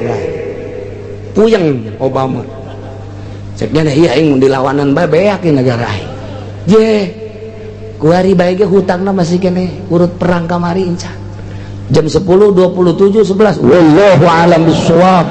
Puyeng Obama. Ceknya nah iya aing mun dilawanan bae beak ieu negara aing. Je. Kuari bae ge hutangna masih keneh urut perang kamari inca. Jam 10.27 11. Wallahu alam bissawab.